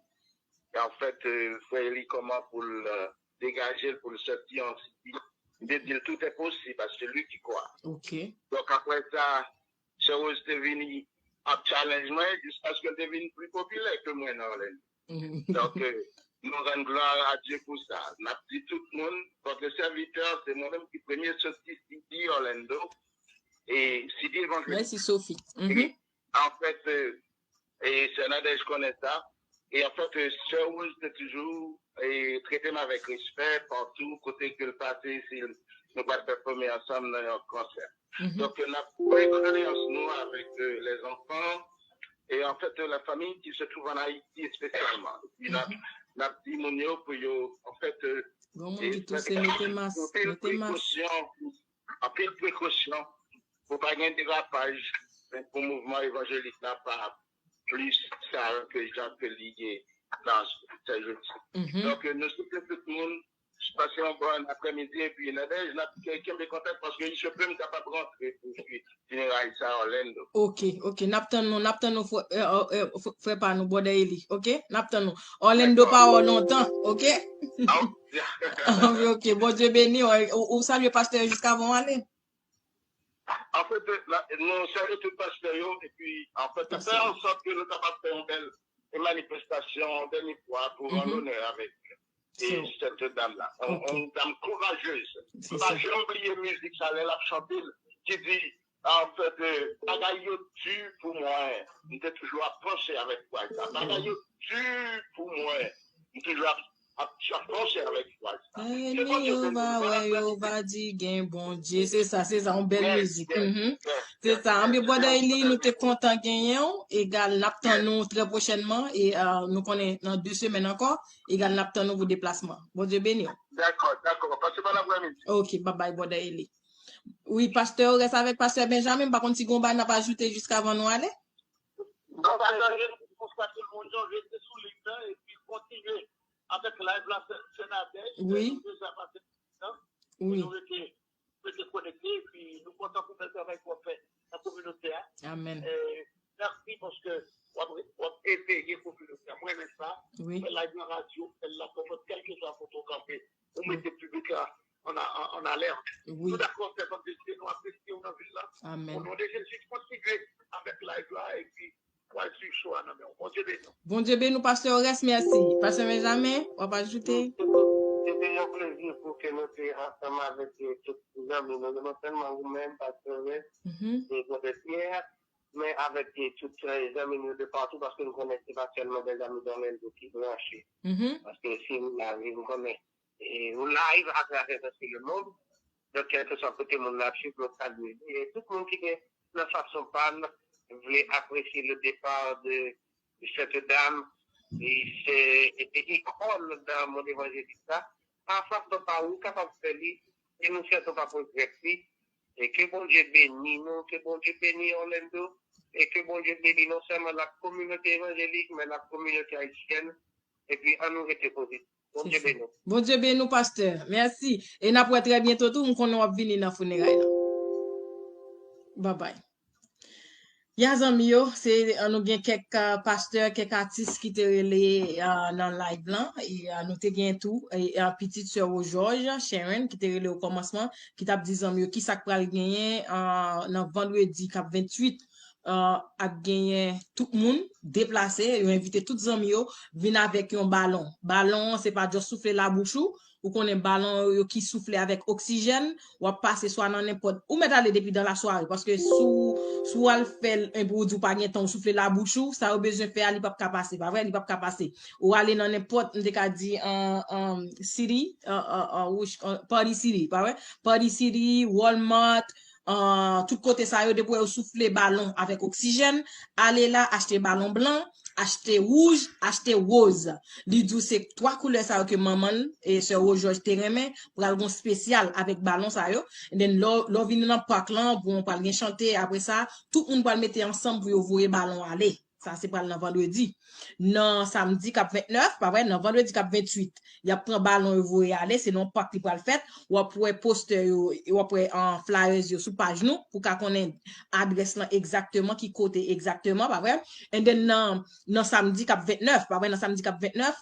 e an fèt, eh, frè Eli kòman pou l, eh, degaje l, pou l sòti yon sidi. M te di l, tout est possible, parce que c'est lui qui croit. Ok. Donk, apre sa, Sè Rose te vini ap challenge mwen, jiskaske l te vin pi popilè ke mwen nan Orlando. Mhm. Donk, eh, nou rann glwa a Dye pou sa. N ap di tout moun, votre serviteur, se mwen menm ki premye soti sidi Orlando, e sidi evanjelik. Mèsi, Sophie. Mhm. An fèt, eh, e sè Nadège konnen sa. E an fèt, eh, Sè Rose te toujou, eh, trete m avèk respè patou, kote ke l pase, si nou pa t pèfòme ansanm nan yon konsè. Mhm. Donk, n ap fè kondoleyans nou avèk, eh, les enfants, e an fèt, eh, la famille qui se trouve en Haïti spécialement. Epi n ap, mhm, n ap di moun yo pou yo, an fèt, eh, gon moun ki touse, mete mas, mete mas. Anpil prekosyon, anpil prekosyon pou pa gen derapaj, men pou mouvman evanjelik la pa plis sal ke jan ke li ye nan sèjodi. Mhm. Donk, nou swete tout moun pase yon bòn aprèmidi, epi Nadège, n ap kenbe kontak, paske il se peut m kapab rantre pou fini, fini ride sa Orlando. Ok, ok, n ap tann nou, n ap tann nou, frè, eh, eh, eh, frè pa nou, Brother Eli, ok? N ap tann nou. Orlando pa wè w lontan, ok? Ah, ok. Ah, ok, ok, Bondye beni w, ou, ou salye pastè yo jiskavan w ale. An fèt, la, nou salye tout pastè yo, epi, an fèt, fè an sòt ke nou kapab fè yon bèl manifestasyon, yon dènye fwa, pou rann onè avèk, e, sèt dam la. Yon, yon dam kourajez. M pa janm bliye mizik sa, lè l ap chante l, ki di, an fèt, eh, bagay yo di pou mwen, m te toujou ap panse avèk kouraj sa. Bagay yo di pou mwen, m toujou ap, ap, ap panse avèk kouraj sa. Renmen yo va wè, yo va di gen Bondye. Se sa, se sa, yon bèl mizik. Mhm. Se sa. Anben, Brother Eli, nou te kontan genyen w. Egal, n ap tann nou trè pwochènman. E uh, nou konnen nan de semèn ankò. Egal, n ap tann nou pou deplasman. Bondye beni w. Dakò, dakò. Pase bèl aprèmidi. Ok, bye bye, Brother Eli. Wi, pastè, ou rès avèk pastè Benjamin. M pa konn si gon bagay n ap ajoute jiskavan nou ale. Non, pastè, je konstate le monde, rete sou liy la epi kontinye avèk live la, Senatè. Wi. Nou deja pase nan. Wi. Nou rete rete konekte, epi nou kontan pou bèl travay ke w ap fè nan kominote a. Amèn. Mèsi paske w ap, w ap eveye kominote a. Mwen renmen sa. Wi. Fè live nan radyo, fè l la konpòt, kèlkeswa kote w kanpe. Ou mete piblik la an, an, an alèt. Wi. Nou dakò, sèvant de Dye, nou apresye w nan vil la. Amèn. O non de Jezi, kontinye avèk live la, epi pral swiv show a nan men w. Bondye beni w. Bondye beni w, pastè Orès, mèsi. Pastè Benjamin, w ap ajoute? Se te yon plezi pou ke nou te ansanm avèk tout zanmi nou. Non sèlman ou menm, pastè Orès, e pastè Pierre, men avèk tout zanmi nou de patou, paske nou konnen se pa sèlman de zanmi Orlando ki branche. Paske si nou la, nou konnen e ou live atravè presque le monde. Donk, kèlkeswa kote moun nan ap swiv, nou salye li. E tout moun ki gen nan fason pa l vle apresye le départ de, de cette dame, e se e, e ikòn nan mond evanjelik la. Pa fason pa ou kapab fè li, e nou sèten pa regrèt li. E ke Bondye beni nou, ke Bondye beni Orlando, e ke Bondye beni non sèlman la kominote evanjelik, men la kominote ayisyèn. Epi ann nou rete pozitif. Bondye beni w. Bondye beni w, pastè. Mèsi. E n ap wè trè byento tou, m konnen w ap vini nan fineray la. Babay. Ya zanmi yo, se nou gen kèk pastè, kèk atis ki te rele nan live lan. E nou te gen tou pitit sè Wojòj, Sharon, ki te rele o kòmansman, ki t ap di zanmi yo kisa k pral genyen nan vandredi k ap venntuit. Ap genyen tout moun deplase, yo envite tout zanmi yo vin avèk yon balon. Balon an se pa just soufle labouch ou, ou konnen balon yo ki soufle avèk oksijèn, w ap pase swa nan nenpòt, ou mèt ale depi dan lasware, paske si w, si w al fè l, epi ou di w pa gen tan, ou soufle labouch ou, sa yo bezwen fè a, li p ap ka pase, pa vre? Li p ap ka pase. Ou ale nan nenpòt, m te ka di, an, an, city, an, an, an, wouch, an, Party City, pa vre? Party City, Walmart, An, tout kote sa yo, depi w wè yo soufle balon avèk oksijèn, ale la, achte balon blan, achte wouj, achte woz. Li di w se twa koulè sa yo ke manman l, e sè Wojòj te renmen, pral gon spesyal avèk balon sa yo. And then, lè w, lè w vini nan pak lan, bon, pral gen chante, apre sa, tout moun pral mete ansanm pou yo voye balon ale. Sa se pral nan vandredi. Nan samdi k ap vennèf, pa vre, nan vandredi k ap venntuit, y ap pran balon yo voye ale, se nan yon pak li pral fèt. W ap wè postè yo, w ap wè, ah, flyers yo sou paj nou pou w ka konnen adrès lan egzakteman, ki kote egzakteman, pa vre? And then nan, nan samdi k ap vennèf, pa vre, nan samdi k ap vennèf,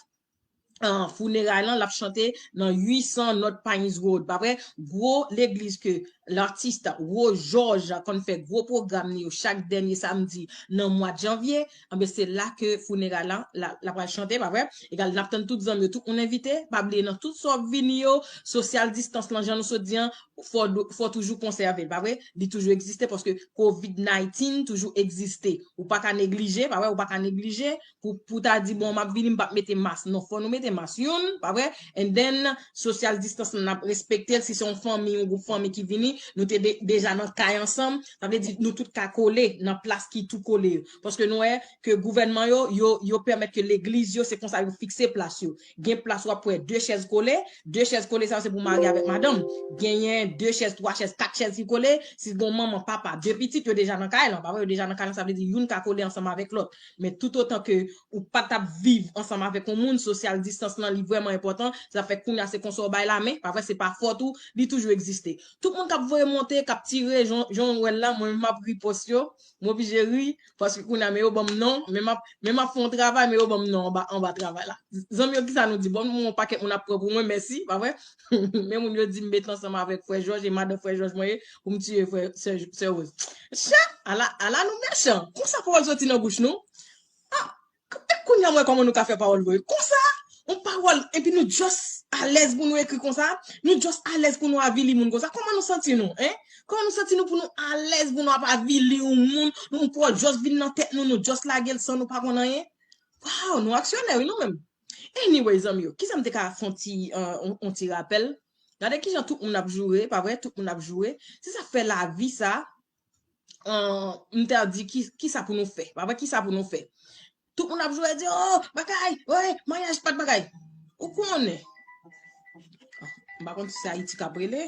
ah, fineray lan, l ap chante nan uit san North Pines Road, pa vre? Gwo legliz ke latis Wojòj konn fè gwo pwogram li yo chak dènye samdi nan mwa janvye, anben, se la ke fineray lan, la, la pral chante, pa vre? Egal, n ap tann tout zanmi yo, tout moun envite, pa bliye nan tout sa w ap vini yo, sosyal distans lan, jan nou sot di an, fò, fò toujou konsève l, pa vre? Li toujou egziste paske covid nineteen toujou egziste. Ou pa ka neglije, pa vre? Ou pa ka neglije pou, pou ta di, bon, m ap vini, m p ap mete mas. Non, fò nou mete mas youn, pa vre? And then, sosyal distans lan, n ap respekte l. Si se yon fanmi, yon gwoup fanmi ki vini, nou te de-, deja nan kay ansanm, sa vle di nou tout ka kole nan plas ki tou kole yo. Paske nou wè ke gouvènman yo, yo, yo pèmèt ke legliz yo, se konsa yo fikse plas yo. Gen plas w ap wè de chèz kole, de chèz kole sa yo se pou mari avèk madanm. Genyen de chèz, twa chèz, kat chèz ki kole, si gon manman, papa, de pitit, yo deja nan kay lan, pa vre? Yo deja nan kay lan, sa vle di youn ka kole ansanm avèk lòt. Men toutotan ke ou pa t ap viv ansanm avèk yon moun, sosyal distans lan, li vrèman enpòtan. Sa fè kounye a se konsa w bay lamen, pa vre, se pa fòt ou, li toujou egziste. Tout moun k ap voye monte, k ap tire, jan, jan w wè l la, mwen menm m ap ripòs yo, m oblije ri, paske kounye a, men yo ban m non, men m ap, men m ap fè yon travay, men yo ban m non anba, anba travay la. Zanmi yo, kisa nou di? Bon, mwen, yon pakèt moun ap pran pou mwen, mèsi, pa vre? Men moun yo di m met ansanm avèk frè Jòj, e madan frè Jòj mwen ye, pou m tiye frè, sè, sè Woz. Chat! Ala, ala nou mechan! Konsa pawòl soti nan bouch nou? Ah! Kounye a m wè kòman nou ka fè pawòl voye konsa, yon pawòl, epi nou just alèz pou nou ekri konsa, nou just alèz pou nou avili moun konsa. Kòman nou santi nou, en? Kòman nou santi nou pou nou alèz pou nou ap avili yon moun, yon pawòl just vin nan tèt nou, nou just lage l san nou pa konn anyen? Waw, nou aksyonè, wi, nou menm. Anyway, zanmi yo, kisa m te ka fè yon ti, euh, yon, yon ti rapèl? Gade kijan tout moun ap joure, pa vre? Tout moun ap joure. Se sa k fè lavi sa, euh, m ta di ki, ki sa pou nou fè. Pa vre, ki sa pou nou fè? Tout moun ap jwe di, oh, bagay, oye, maryaj pa t bagay. Ou konnen. M pa konn si se Ayiti k ap rele.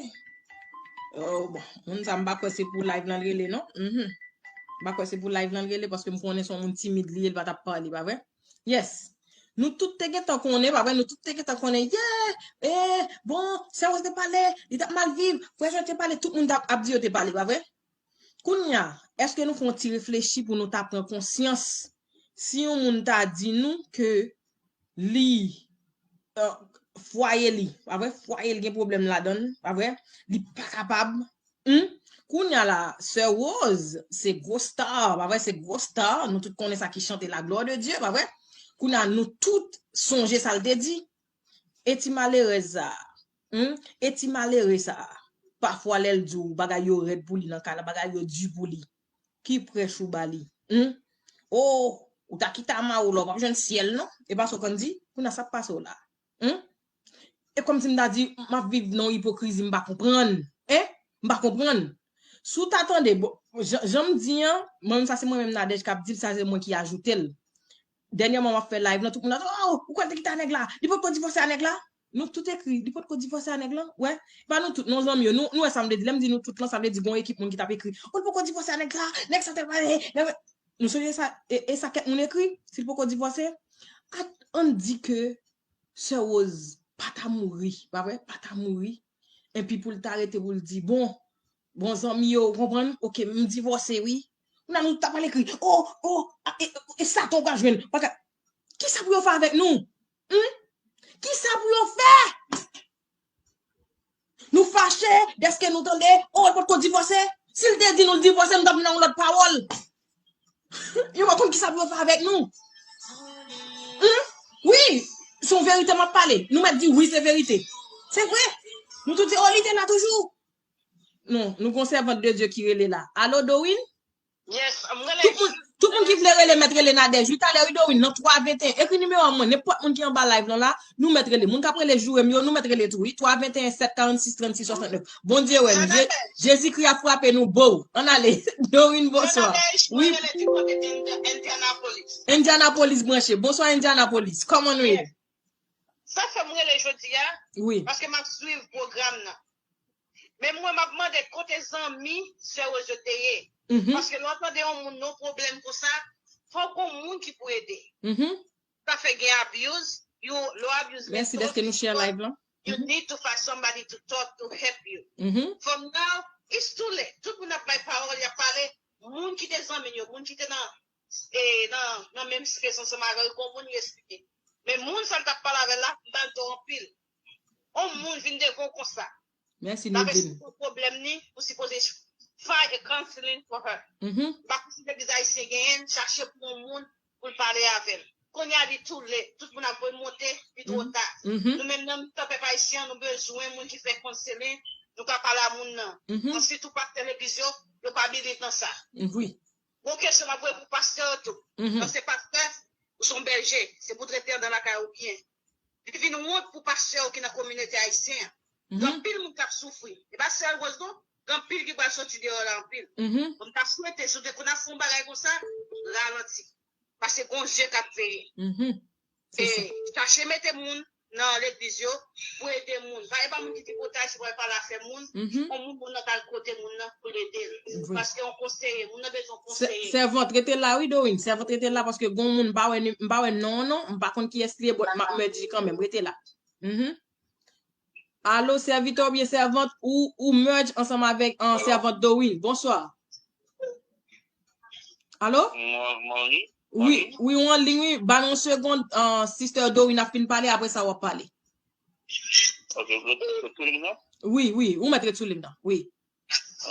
Oh, bon, moun sa m pa kwè se pou live lan l rele, non. Mhm. M pa kwè se pou live lan l rele paske m konnen se yon moun timid li ye, l pa t ap pale, pa vre? Yes. Nou tout te gentan konnen, pa vre? Nou tout te gentan konnen, yeah, eh, bon, sè Rose te pale, li t ap mal viv, frè Jòj te pale, tout moun t ap, ap di yo te pale, pa vre? Kounye a, èske nou fè yon ti reflechi pou nou ta pran konsyans si yon moun ta di nou ke li, euh, fwaye li, pa vre? Fwaye li gen pwoblèm ladan l, pa vre? Li pa kapab. Hmm? Kounye a la, sè Rose, se gwo star, pa vre? Se gwo star. Nou tout konnen sa ki chante la gloire de Dieu, pa vre? Kounye a, nou tout sonje sa l te di. E ti malerèz sa a, hmm? E ti malere sa a, pafwa lè l di w bagay yo rèd pou li nan kay la, bagay yo di pou li, ki prèch ou ba li? Hmm? Oh, ou ta kite a mari w la, ou p ap jwenn syèl non. E pa sa w konn di? Kounye a sa k pase w la? Hmm? E kòmsi m ta di, m ap viv nan yon ipokrizi, m pa konprann. Hein? M pa konprann. Si w ta tande, bon, jan, jan m di an, mwen menm sa se mwen menm Nadège k ap di l, sa se mwen ki ajoute l. Dènyèman, m ap fè live lan, tout moun ap di, oh, ou kwè l te kite a nèg la? Li potko divòse a nèg la? Nou tout ekri, li potko divòse a nèg lan? Wè, pa nou tout, non, zanmi yo. Nou, nou wè sa m vle di. Lè m di nou tout lan, sa vle di gon ekip moun ki t ap ekri, oh, li potko divòse a nèg la, nèg sa tèl bagay, nèg. Nou sonje sa, e, e sa kèk moun ekri, si l poko divòse? At, ann di ke sè Rose pa ta mouri, pa vre? Pa ta mouri. Enpi pou l ta rete pou l di, bon, bon, zanmi yo, ou konprann? Oke, m divòse, wi. Kounye a nou t ap al ekri, oh, oh, a, e, e, e Satan w pral jwenn. Paske, kisa pou yo fè avèk nou? Hmm? Kisa pou yo fè? Nou fache dèske nou tande, oh, l potko divòse. Si l te di nou l divòse, nou t ap vin nan yon lòt pawòl. Yo pa konn kisa pou yo fè avèk nou. Hmm? Wi, se yon verite m ap pale. Nou mèt di wi, se verite. Se vre. Nou tout di, oh, li te la toujou. Non, nou gon sèvant de Dye ki rele la. Alo, Dorine? Yes, m rele. Tout moun, tout moun ki vle rele, mèt rele Nadège. Wi, talè, wi, Dorine, nan twa venteyen. Ekri nimewo a mwen, nenpòt moun ki anba live lan la, nou mèt rele. Moun k ap rele joure m yo, nou mèt rele tou, wi. Twa venteyen sèt karannsis trannsis swasannnèf. Bondye wè nou. Je-, Jezikri ap frape nou, bow. Ann ale. Dorine, bonswa. Wi. Indianapolis. Indianapolis branche. Bonswa, Indianapolis. Kòman nou ye? Sa fè m rele jodi a, wi, paske m ap swiv pwogram nan. Men mwen, m ap mande kote zanmi sè Rose yo te ye. Mhm. Paske lè w tande yon moun nan yon pwoblèm konsa, fòk gon moun ki pou ede. Mhm. Sa fè gen abuse, yo, lè w abuse mèsi dèske nou share live lan. You need to find somebody to talk to help you. Mhm. From now, it's too late. Tout moun ap bay pawòl, y ap pale. Moun ki te zanmi yo, moun ki te nan, e, nan, nan menm espes ansanm avè l, gon moun li esplike. Men moun sa l t ap pale avè l la, m ba l tò anpil. On moun vin devan w konsa. Mèsi, Nodine. Sou pwoblèm ni, ou sipoze find a counseling for her. Mhm. M pa konn si legliz ayisyen genyen l, chache pou yon moun pou l pale avè l. Kounye a li too late, tout moun ap voye monte, li twò ta. Mhm. Nou menm nan mitan pèp ayisyen an, nou bezwen moun ki fè counseling, nou ka pale a moun nan. Mhm. Answit, tou pastè legliz yo, yo pa believe nan sa. Wi. Gon kesyon m ap voye pou pastè yo tou. Mhm. Paske pastè, ou se yon bèje, se pou trete andan lakay ou byen. Li vin wont pou pastè yo ki nan kominote ayisyen an. Mhm. Gen anpil moun k ap soufri. E pa sèl Rose non, gen anpil ki pral soti deyò la anpil. Mhm. Bon, m ta swete, si w te konn ap fè yon bagay konsa, ralanti. Paske gon je k ap veye. Mhm. E chache mete moun nan legliz yo pou ede moun. Pa, e pa moun ki tripotay, se pou al pale afè moun. Mhm. On moun, moun nan t al kote moun nan pou l ede l. Wi. Paske yon konseye, moun nan bezwen yon konseye. Sèvant, rete la wi, Dorine. Sèvant, rete la paske gon moun, m pa wè ni, m pa wè non, non. M pa konn kiyès li ye, but m ap mèt di kanmenm. Rete la. Mhm. Alo, sèvitè oubyen sèvant, ou, ou merge ansanm avèk, an, sèvant Dorine. Bonswa. Alo? Mwen, mwen, wi. Wi, wi, ou an liy, wi. Ba nou yon segond, an, Sister Dorine ap fin pale, apre sa w ap pale. Ok, ou ret sou liy nan? Wi, wi, ou mèt ret sou liy nan, wi.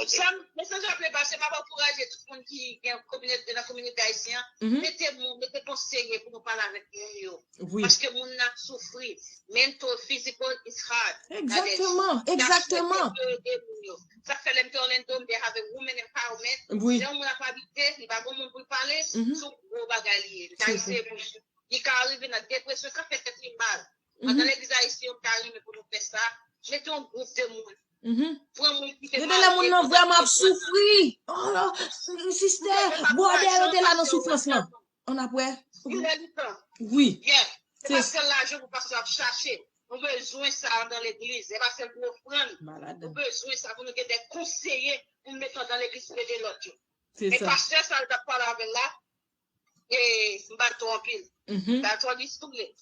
Ok. Sa m, mesaj ap le pase, m ap ankouraje tout moun ki gen kominote, nan kominote ayisyen an, mhm, mete moun, mete konseye pou nou pale avèk moun yo. Wi. Paske moun nan ap soufri. Mental, physical, it's hard. Egzakteman, egzakteman. Sa fè lè m te Orlando, m te have a women empowerment. Wi. Lè yon moun ap abite, li pa gon moun pou l pale, mhm, se yon gwo bagay li ye. Li ka eseye pou li. Li ka rive nan depresyon, ka fè tèt li mal. Mhm. Andan legliz ayisyen, yo ta renmen pou nou fè sa. Mete yon gwoup de moun. Mhm. Pran moun ki te maltrete, te maltrete. Yo te lè moun nan vrèman ap soufri. Oh, sistè, bwòdè yo te la nan soufrans lan. Ann apre. Wi. Se pa sèl lajan pou pastè ap chache. Nou bezwen sa anndan legliz. Se pa sèl pou ofrann. Nou bezwen sa pou nou gen de konseye pou nou mete anndan legliz pou ede lòt yo. E pastè sa yo t ap pale avè l la, e m pa t twò anpil. M pa t twò distourne.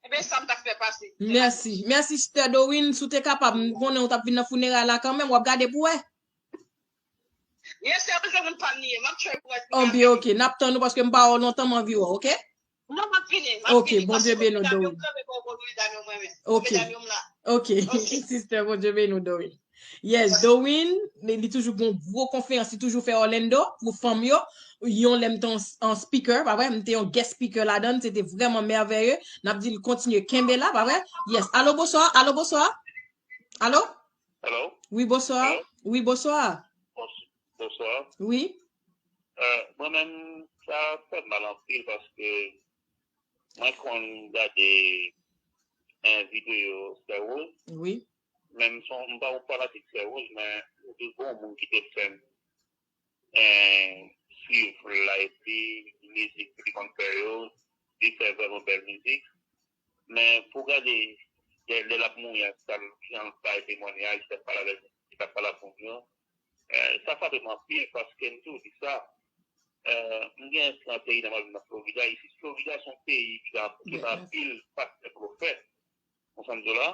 Ebyen, sa m t ap fè pase. Mèsi. Mèsi, Sister Dorine. Si w te kapab, m konnen w t ap vin nan fineray la kanmenm, w ap gade pou wè. Yes, se yon moun pa m li ye. M ap try pou wè si m ka vini. Ok, n ap tann ou paske m pa wè w lontan, m anvi wè w, ok? Non, m ap vini, m ap vini. Ok, Bondye beni w, Dorine. Ok, ok, sister, Bondye beni w, Dorine. Yes, Dorine, li, li toujou gon gwo konferans, li toujou fè Orlando pou fanm yo. Yon lè m te yon, yon speaker, pa vre, m te yon guest speaker ladan l, se te vrèman mèveye. N ap di l kontinye kenbe la, pa vre? Yes, alo, bonswa, alo, bonswa. Alo? Hello? Wi, bonswa. Hello? Wi, bonswa. Bons-, bonswa. Wi. Euh, mwen menm, sa fè m mal anpil paske mwen konn gade en videyo Sè Rose. Wi. Men m son, m pa yon fanatik Sè Rose, men m te gen yon moun ki te fè m, eh, swiv la, epi mizik li konn fè yo, li fè vrèman bèl mizik. Men pou gade, lè, lè l ap mouri a, sa l, jan l bay temwanyaj, li t ap pale avèk, li t ap pale ak moun yo. Eh, sa frape m anpil, paske m toujou di sa. Eh, m gen trant peyi nan, m ap viv nan Florida. Isit, Florida se yon peyi ki gen, ki gen anpil pastè pwofèt. Ou konprann sa m di w la?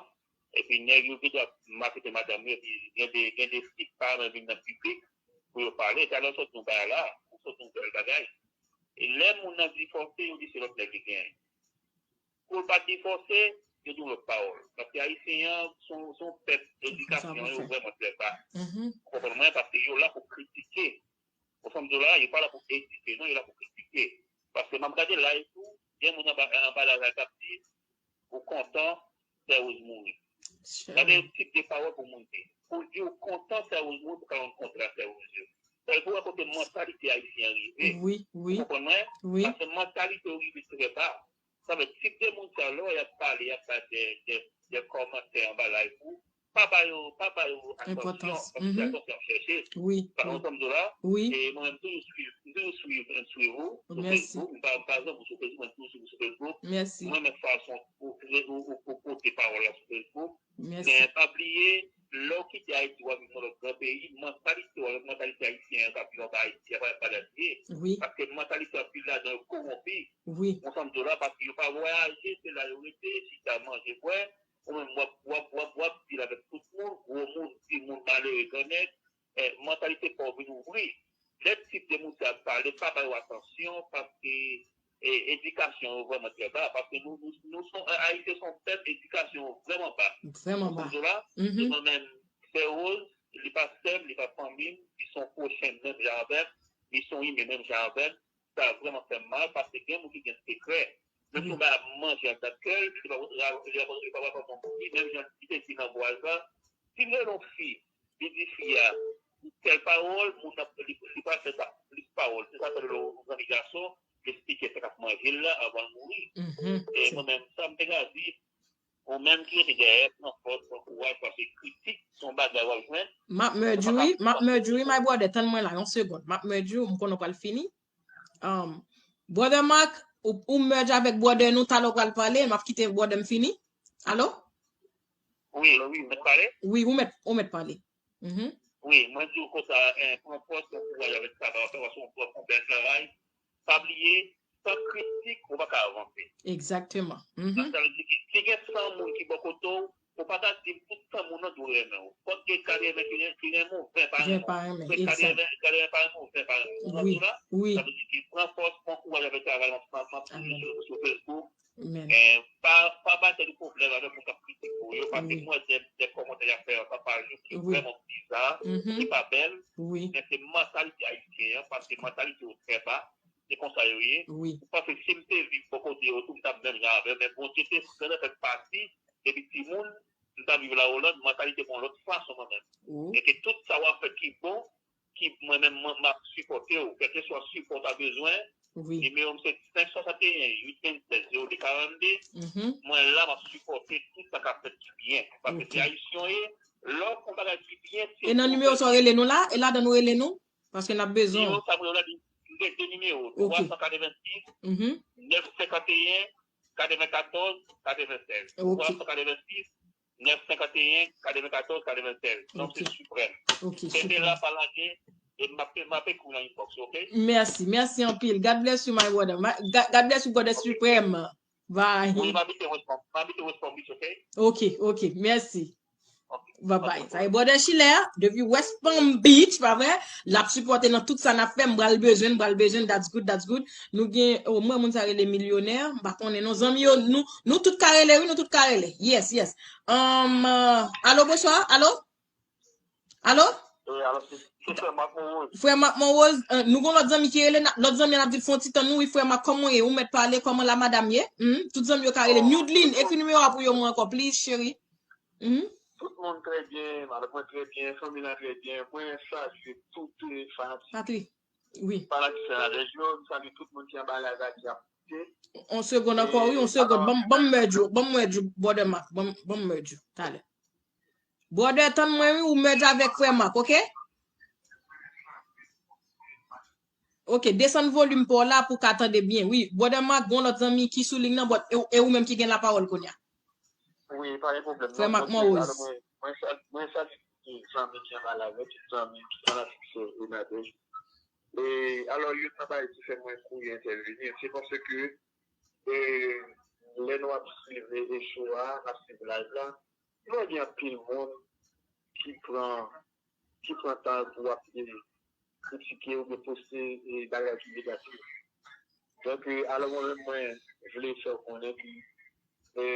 Epi nèg yo gen dwa maltrete madanm yo, epi gen de, gen de fi ki pa renmen vin nan piblik pou yo pale. Talè w sot di yon bagay la, ou sot di yon bèl bagay. E lè moun nan divòse, yo di se lòt nèg li genyen. Kou l pa divòse, yo di yon lòt pawòl. Paske Ayisyen an, se yon, se yon pèp, edikasyon yo vrèman trè ba. Ou konprann mwen? Paske yo la pou kritike. Ou konprann sa m di w la, yo pa la pou edike, non, yo la pou kritike. Paske m ap gade live tou, gen moun anba, anba live la k ap di, ou kontan Sè Rose mouri. Gade tip de pawòl pou moun di. Pou l di ou kontan Sè Rose mouri, pou ka rann kontra Sè Rose yo. Sa vle di w wè kote mantalite ayisyen an rive. Ou konprann mwen? Paske mantalite yo rive trè ba. Sa vle di, tip de moun sa yo, lè w wè y ap pale, y ap bay de, de, de kòmantè anba live ou, pa ba yo, pa ba yo atansyon, paske se atansyon y ap chèche. Ou konprann sa m di w la? E mwen menm, m toujou swiv, m toujou swiv, m swiv ou sou Facebook, m pa, m pa zanmi w sou Facebook, men m toujou swiv ou sou Facebook. M renmen fason ou, ou, ou, ou pote pawòl la sou Facebook. Men pa bliye, lè w kite Ayiti, w ap viv nan lòt gran peyi, mantalite w avèk mantalite ayisyen an k ap viv anba Ayiti a pa, pa menm bagay li ye. Paske mantalite anpil ladan yo kowonpi. Ou konprann sa m di w la, paske yo pa vwayaje, se la yo rete, chita, manje, bwè. Ou menm, w ap, w ap, w ap, w ap deal avèk tout moun, gwo moun, timoun, malere, grannèg. Eh, mantalite pa w vin ouvri. Lè tip de moun sa ap pale, pa ba yo atansyon, paske, eh, edikasyon yo vrèman trè ba, paske nou, nou, nou son, eh, Ayisyen son pèp, edikasyon yo vrèman ba. Vrèman ba. Ou konprann sa m di w la? E mwen menm, Sè Rose, li pa sè m, li pa fanmi m, li son pwochen m menm jan avè m, li son imen menm jan avè m, sa vrèman fè m mal, paske gen moun ki gen sekrè. Menm si yon bagay ap manje anndan kè l, li pa, li pa, li pa, li pa, li menm jan li te di nan vwayaj la, si m rele yon fi, li di fi a tèl pawòl, moun nan, li, li pral fè sa plis pawòl. Se sa fè lè yon zanmi gason, li esplike sa k ap manje l la anvan l mouri. E mwen menm, sa m te ka di, ou menm ki rete dèyè, pran fòs, pran kouraj, paske kritik se yon bagay w ap jwenn. M ap mèdi w wi, m ap mèdi w wi, my brother, tann mwen la, yon segonn. M ap mèdi w, m konnen w pral fini. Um, Brother Mark, ou, ou merge avèk brother nou, talè w pral pale, m ap kite brother m fini. Alo? Wi, wi, mèt pale? Wi, ou mèt, ou mèt pale. Mhm. Wi, mwen di w konsa, eh, pran fòs, pran kouraj avèk travay w ap fè, paske w ap fè yon bèl travay. Pa bliye, san kritik, ou pa ka avanse. Egzakteman. Mhm. Sa vle di ki, si gen san moun ki bò kote w, ou pa ka di m tout san moun nan dwe renmen w. Fòk gen ka renmen ki ren-, ki renmen w, ven pa renmen w. Ven pa renmen, egzak. Ka renmen, ka renmen pa renmen w, ven pa renmen w. Ou konprann sa m di w la? Wi. Sa vle di ki pran fòs, pran kouraj avèk travay w ap, m ap, m ap toujou sou, sou Facebook. Eh, pa, pa bay tèt ou pwoblèm avèk moun k ap kritike w yo, paske m wè de, de kòmantè y ap fè anba paj yo ki vrèman biza, ki pa bèl, men se mantalite ayisyen an, paske mantalite yo trè ba, se konsa yo ye. Ou panse si m te viv bò kote yo tou, m t ap menm jan avè yo, men Bondye te fè, fè pati, depi timoun, m t ap viv Lawolann, mantalite m yon lòt fason mwen menm. E ke tout sa w ap fè ki bon, ki mwen menm, mwen, m ap sipòte w. Kèlkeswa sipò w ta bezwen, nimewo m se senk swasanteyen, uit vennsèz, zewo de karannde. Mwen la, m ap sipòte tout sa k ap fèt ki byen. Paske se ayisyen w ye, Lè w fè yon bagay ki byen serye. E nan nimewo sa w rele nou la? E ladan nou rele nou? Paske n ap bezwen w. Nimewo sa m rele w la, li gen de nimewo, twa san katrevensis, nèf senkanteyen, katrevenkatòz, katrevensèz. Twa san katrevensis, nèf senkanteyen, katrevenkatòz, katrevensenk. Non, se Suprême. Ok, Suprême. Kenbe la, pa lage, e m ap, m ap ekri w nan inbox, ok? Mèsi, mèsi anpil. God bless you, my brother. Ma- God God bless you, brother Suprême. Bye. Wi, m abite West Palm, m abite West Palm Beach, ok? Ok, ok, mèsi. Ok. Bye bye. Sa e brother Schiller, depi West Palm Beach, pa vre? L ap sipòte nan tout sa n ap fè. M pral bezwen, m pral bezwen, that's good, that's good. Nou gen, oh, mwen, moun sa rele milyonè, m pa konnen non zanmi yo, nou, nou tout ka rele, wi, nou tout ka rele. Yes, yes. Um, uh, alo, bonswa, alo? Alo? Wi, alo, se, se frè Marc Monrose. Frè Marc Monrose, uh, nou gon lòt zanmi ki rele, na- lòt zanmi an ap di l fè yon ti tann nou, wi, frè Marc, kòman w ye? Ou mèt pale, kòman la madanm ye? Hmm? Tout zanmi yo ka rele. Newdlin, ekri nimewo a pou yo mwen ankò, please, cheri. Hmm? Tout moun trè byen, madanm mwen trè byen, fanmi lan trè byen. Mwen salye tout, eh, fanatik. Patri, wi. Fanatik Sen Nadèj yo, m salye tout moun ki anba live la ki ap koute. On segonn ankò, wi, on segonn. Ban m- ban m merge ou, ban m merge ou, brother Marc, ban m- ban m merge ou, talè. Brother, tann mwen, wi, ou merge avèk frè Marc, ok? Ok, desann volim pa w la pou w ka tande byen. Wi, brother Marc, gon lòt zanmi ki sou liy nan, but e, e ou menm ki gen lapawòl kounye a. Wi, pa gen pwoblèm. Frè Marc Monrose. Alò, mwen, mwen sal- mwen salye tout zanmi ki anba live la, tout zanmi ki fanatik Sen Nadèj. E, alò, youn nan bagay ki fè mwen kouri entèvini, se paske, e, lè nou ap swiv e show a, n ap swiv live la, nou wè gen anpil moun ki pran, ki pran tan pou ap, e, kritike oubyen poste, e, bagay ki negatif. Donk, e, alò mwen menm, mwen vle fè w konnen ke, e,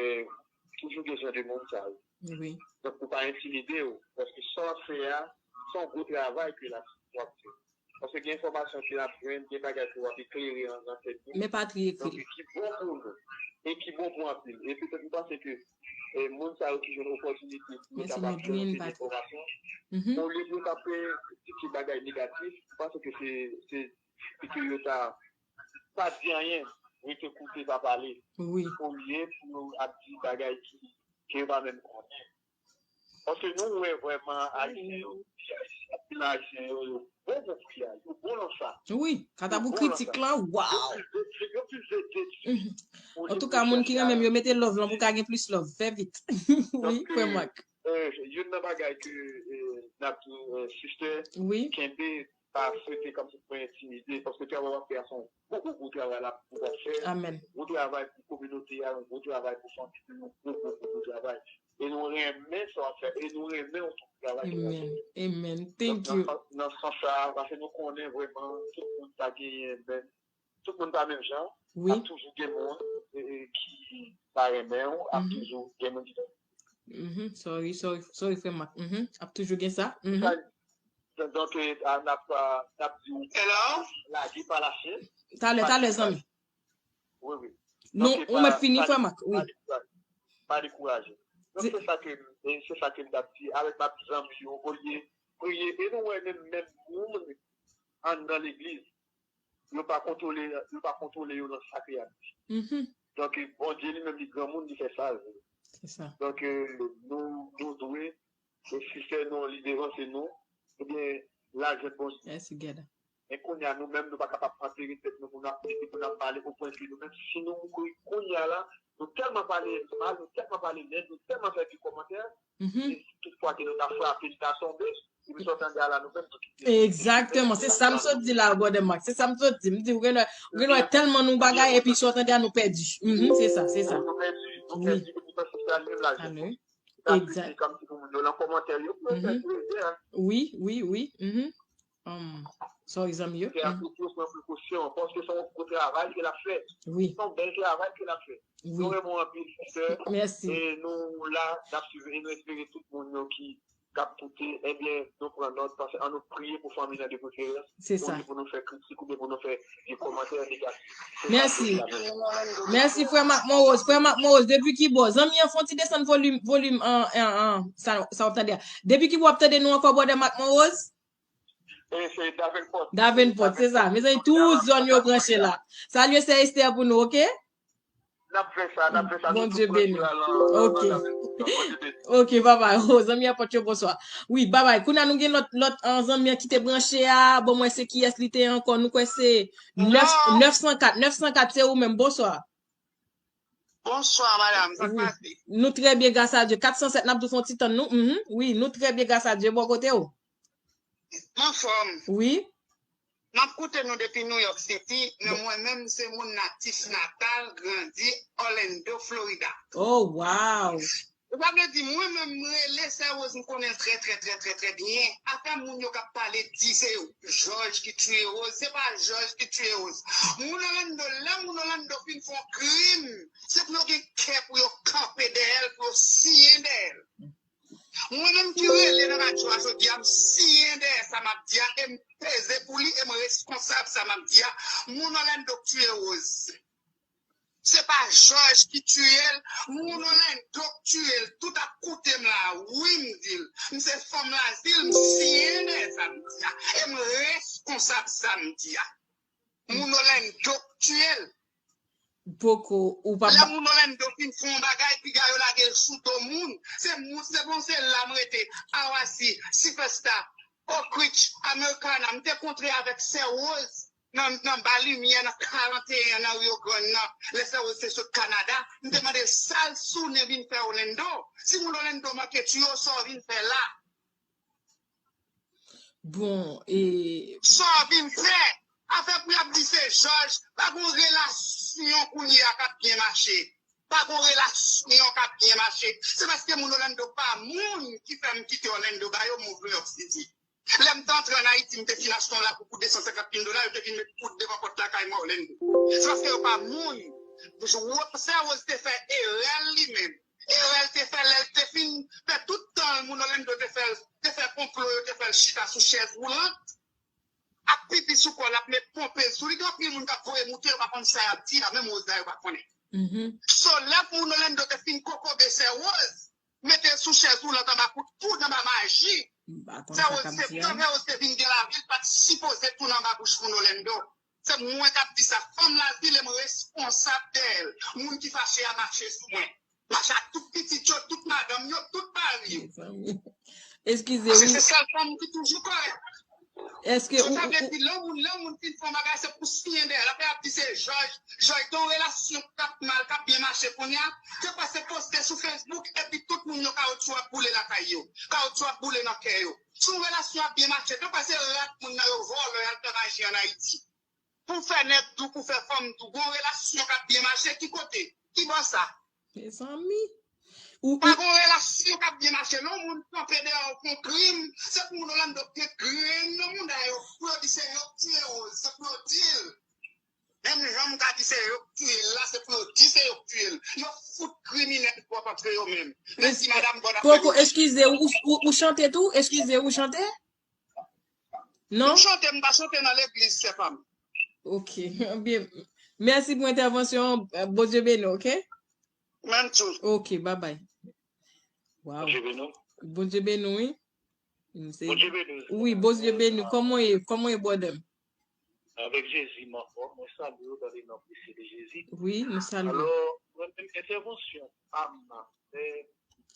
toujou gen jan de moun sa yo. Wi. Donk, pou pa entimide w, paske sa w ap fè a, se yon gwo travay ke l ap, w ap fè. Paske gen enfòmasyon ke n ap jwenn, gen bagay ke w ap eklere an, nan tèt nou. Men Patri ekri. Donk, ki bon pou nou, e ki bon pou anpil. E petèt, m panse ke, e, moun sa yo ki jwenn opòtinite pou yo kapab jwenn anpil enfòmasyon, olye pou yo ta fè kritike bagay negatif, m panse ke se, se, se pou yo ta pa di anyen, rete koute, pa pale. Wi. Olye pou yo ap di bagay ki, ke yo pa menm konnen. Paske nou wè vrèman Ayisyen yo, anpil Ayisyen yo, yo bon pou pri a, yo bon nan sa. Wi, kanta pou kritik lan, waw. Yo plis veye, yo plis veye detwi. Antouka, moun ki renmen m, yo mete love lan pou ka gen plis love. Fè vit. Wi, frè Marc. Youn nan bagay ke, e, n ap di, e, sister, kenbe, pa swete kòmsi pou entimide, paske travay w ap fè a se yon gwo, gwo, gwo travay la pou w ap fè. Amèn. Gwo travay pou kominote a, yon gwo travay pou fanmi, yon gwo, gwo, gwo, gwo travay. E nou renmen sa w ap fè, e nou renmen w tou pou travay ke w ap fè. Amen. Amen. Thank you. Donk, nan, nan sans sa a, paske nou konnen vrèman, tout moun pa genyen menm, tout moun pa menm jan, wi, ap toujou gen moun, e, e, ki pa renmen w, ap toujou gen moun ki Mhm. Sorry, sorry, sorry, frè Marc. Mhm. Ap toujou gen sa. Mhm. Sa, donk, e, a, n ap, a, n ap di w, hello? Lage, pa lache. Talè, talè, zanmi. Wi, wi. Nou, ou mèt fini, frè Marc, wi. Pa dekouraje. Donk, se sa ke, e, se sa ke m t ap di, avèk m ap di zanmi yo, olye priye, e nou wè menm, menm moun anndan legliz, yo pa kontwole, yo pa kontwole yo nan sa ke y ap di. Mhm. Donk, Bondye li menm, li granmoun, li fè sa l vle. Se sa. Donk, e, nou, nou dwe, e, si fè nou, li devanse nou, ebyen, l al jwenn Bondye. Yes, together. Men kounye a, nou menm, nou pa kapab antere tèt nou pou n ap, pou n ap pale, opwen ke nou menm, si nou mouri kounye a la, nou tèlman pale mal, nou tèlman pale lèd, nou tèlman fè de kòmantè, mhm, e si tout fwa ke nou ta frape, li ta tonbe, epi sa w tande a la, nou menm, nou kite. Egzakteman, se sa m sot di la, brother Marc. Se sa m sot di. M di, ou gen lè, ou gen lè tèlman nou bagay, epi sa w tande a, nou pèdi. Mhm, se sa, se sa. Nou pèdi, nou pèdi, epi sa, se sa, li menm la, jwenn. Egzak. Kòmsi pou moun yo nan kòmantè yo, pou yo fè plezi, hein. Wi, wi, wi. Mhm. Um, sorry, zanmi yo. Se a tout yo pran prekosyon, paske se yon gwo travay ke l ap fè. Wi. Se yon bèl travay ke l ap fè. Wi. Nou renmen w anpil, sister. Mèsi. E nou la, n ap swiv, e nou espere tout moun yo ki, k ap koute, ebyen, nou pran nòt, paske an nou priye pou fanmi nan de preferans. Se sa. Olye pou nou fè kritik oubyen pou nou fè de kòmantè negatif. Mèsi. Mèsi, frè Marc Monrose. Frè Marc Monrose, depi ki bò? Zanmi an, fè yon ti desann volim, volim, an, an, an, sa, sa w ap tande a. Depi ki bò w ap tande nou ankò, brother Marc Monrose? E se Davenport. Davenport, se sa. Mezanmi, tout zòn yo branche la. Salye sè Esther pou nou, ok? N ap fè sa, n ap fè sa. Bondye beni. Ok. Ok, babay. Oh, zanmi an, pòt yo, bonswa. Wi, babay. Kounye a nou gen lòt, lòt an zanmi an ki te branche a. Bon, mwen se kiyès li te ye ankò. Nou kwè se nèf, nèf san kat. Nèf san kat, se ou menm. Bonswa. Bonswa, madanm. Sa k pase? Nou trè byen, gras a Dye. Kat san sèt, n ap di w fè yon ti tann nou. Mhm. Wi, nou trè byen, gras a Dye. Bò kote w? M anfòm. Wi. M ap koute nou depi New York City, men mwen menm se moun natif natal, grandi Orlando, Florida. Oh, wow. Ou pa vle di mwen menm m rele sè Rose m konnen l trè trè trè trè trè byen. Afè moun yo k ap pale di se Jòj ki tiye Rose, se pa Jòj ki tiye Rose. Moun Orlando, lè moun Orlando fin fè yon krim, se pou yo gen kè pou yo kanpe dèyè l, pou yo siyen dèyè l. Mwen menm ki rele nan radyo a jodi a, m siyen dèyè sa m ap di a, e m peze pou li, e m reskonsab sa m ap di a. Moun Orlando k tiye Rose. Se pa Jòj ki tiye l, moun Orlando k tiye l. Tout ap koute m la, wi m di l. M se fanm Lazil, m siyen dèyè sa m di a. E m reskonsab sa m di a. Moun Orlando k tiye l. Poko, ou pa. Lè moun Orlando fin fè yon bagay, piga yo lage l sou do moun. Se moun, se bon, se la m rete. Awasi, Sifesta, Oak Ridge, Americana. M te kontre avèk sè Rose nan, nan Ba Limyè, nan karannteyen, nan Rio Grande, nan, lè sè Rose te sot Kanada. M te mande l sa l tounen vin fè Orlando. Si moun Orlando manke tiye w, sa w vin fè la? Bon, e. Sa w vin fè? Afè pou y ap di se Jòj, pa gon relasyon kounye a k ap byen mache. Pa gon relasyon k ap byen mache. Se paske moun Orlando pa moun ki fè m kite Orlando ba yo, move New York City. Lè m te antre ann Ayiti, m te fin achte yon lakou pou de san senkant mil dola, yo te vin met poud devan pòt lakay mwen Orlando. Se paske yo pa moun. Sè Rose te fè erè l li menm. Erè l te fè lè l te fin fè tout tan l, moun Orlando te fè l, te fè konplo, yo te fè l chita sou chèz woulant. Ap pipi sou kò l, ap met ponpe l sou li. Gen anpil moun k ap voye moute, yo pa konn sa y ap di a, menm Rose la, yo pa konnen. So, lè moun Orlando te fin kokobe sè Rose, mete l sou chèz woulant anba kout poud, anba maji. Sè Rose te, lè Rose te vin gen lavi, l pa t sipoze tounen anba bouch moun Orlando. Se mwen k ap di sa. Fanm Lazil, e m reskonsab dèyè l. Moun ki fache a mache sou mwen. Mache ak tout pitit yo, tout madanm yo, tout mari yo. Eskize, wi. Se sèl fanm ki toujou kòrèk. Eske ou. Sa vle di, lè yon moun, lè yon moun fin fè yon bagay, se pou siyen dèyè l. Apre, y ap di se Jòj. Jòj gen yon relasyon k ap mal, k ap byen mache kounye a. Yo pase poste sou Facebook, epi tout moun yo kawotchou ap boule lakay yo. Kawotchou ap boule nan kè yo. Si yon relasyon ap byen mache, yo pase rat moun nan, yo vòlò, y al fè maji ann Ayiti. Pou fè nèg dou, pou fè fanm dou, gon relasyon k ap byen mache, ki kote? Ki bò sa? Mezanmi. Pa gon relasyon k ap byen mache non, moun kanpe dèyè w pou krim, se pou moun Orlando k te grenn nan mouda yo, pou yo di se yo k tiye Rose, se pou yo di l. Menm jan m ka di se yo k tiye l la, se pou yo di se yo k tiye l. Yo fout kriminèl twòp antre yo menm. Mèsi madanm, bòn apremidi. Koko, eskize, ou, ou, ou chante tou? Eskize, ou chante? Non? M chante, m pa chante nan legliz, sè pa m. Ok. Byen. Mèsi pou entèvansyon an. Bondye beni w, ok? Menm tou. Ok, babay. Wow. Bondye beni w. Bondye beni w, wi. Bondye beni w. Wi, Bondye beni w. Kòman w ye? Kòman w ye, brother m? Avèk Jezi, m anfòm. Mwen salye w dans le nom précieux de Jésus. Wi, nou salye w. Alò, mwen menm entèvansyon pa m ap fè.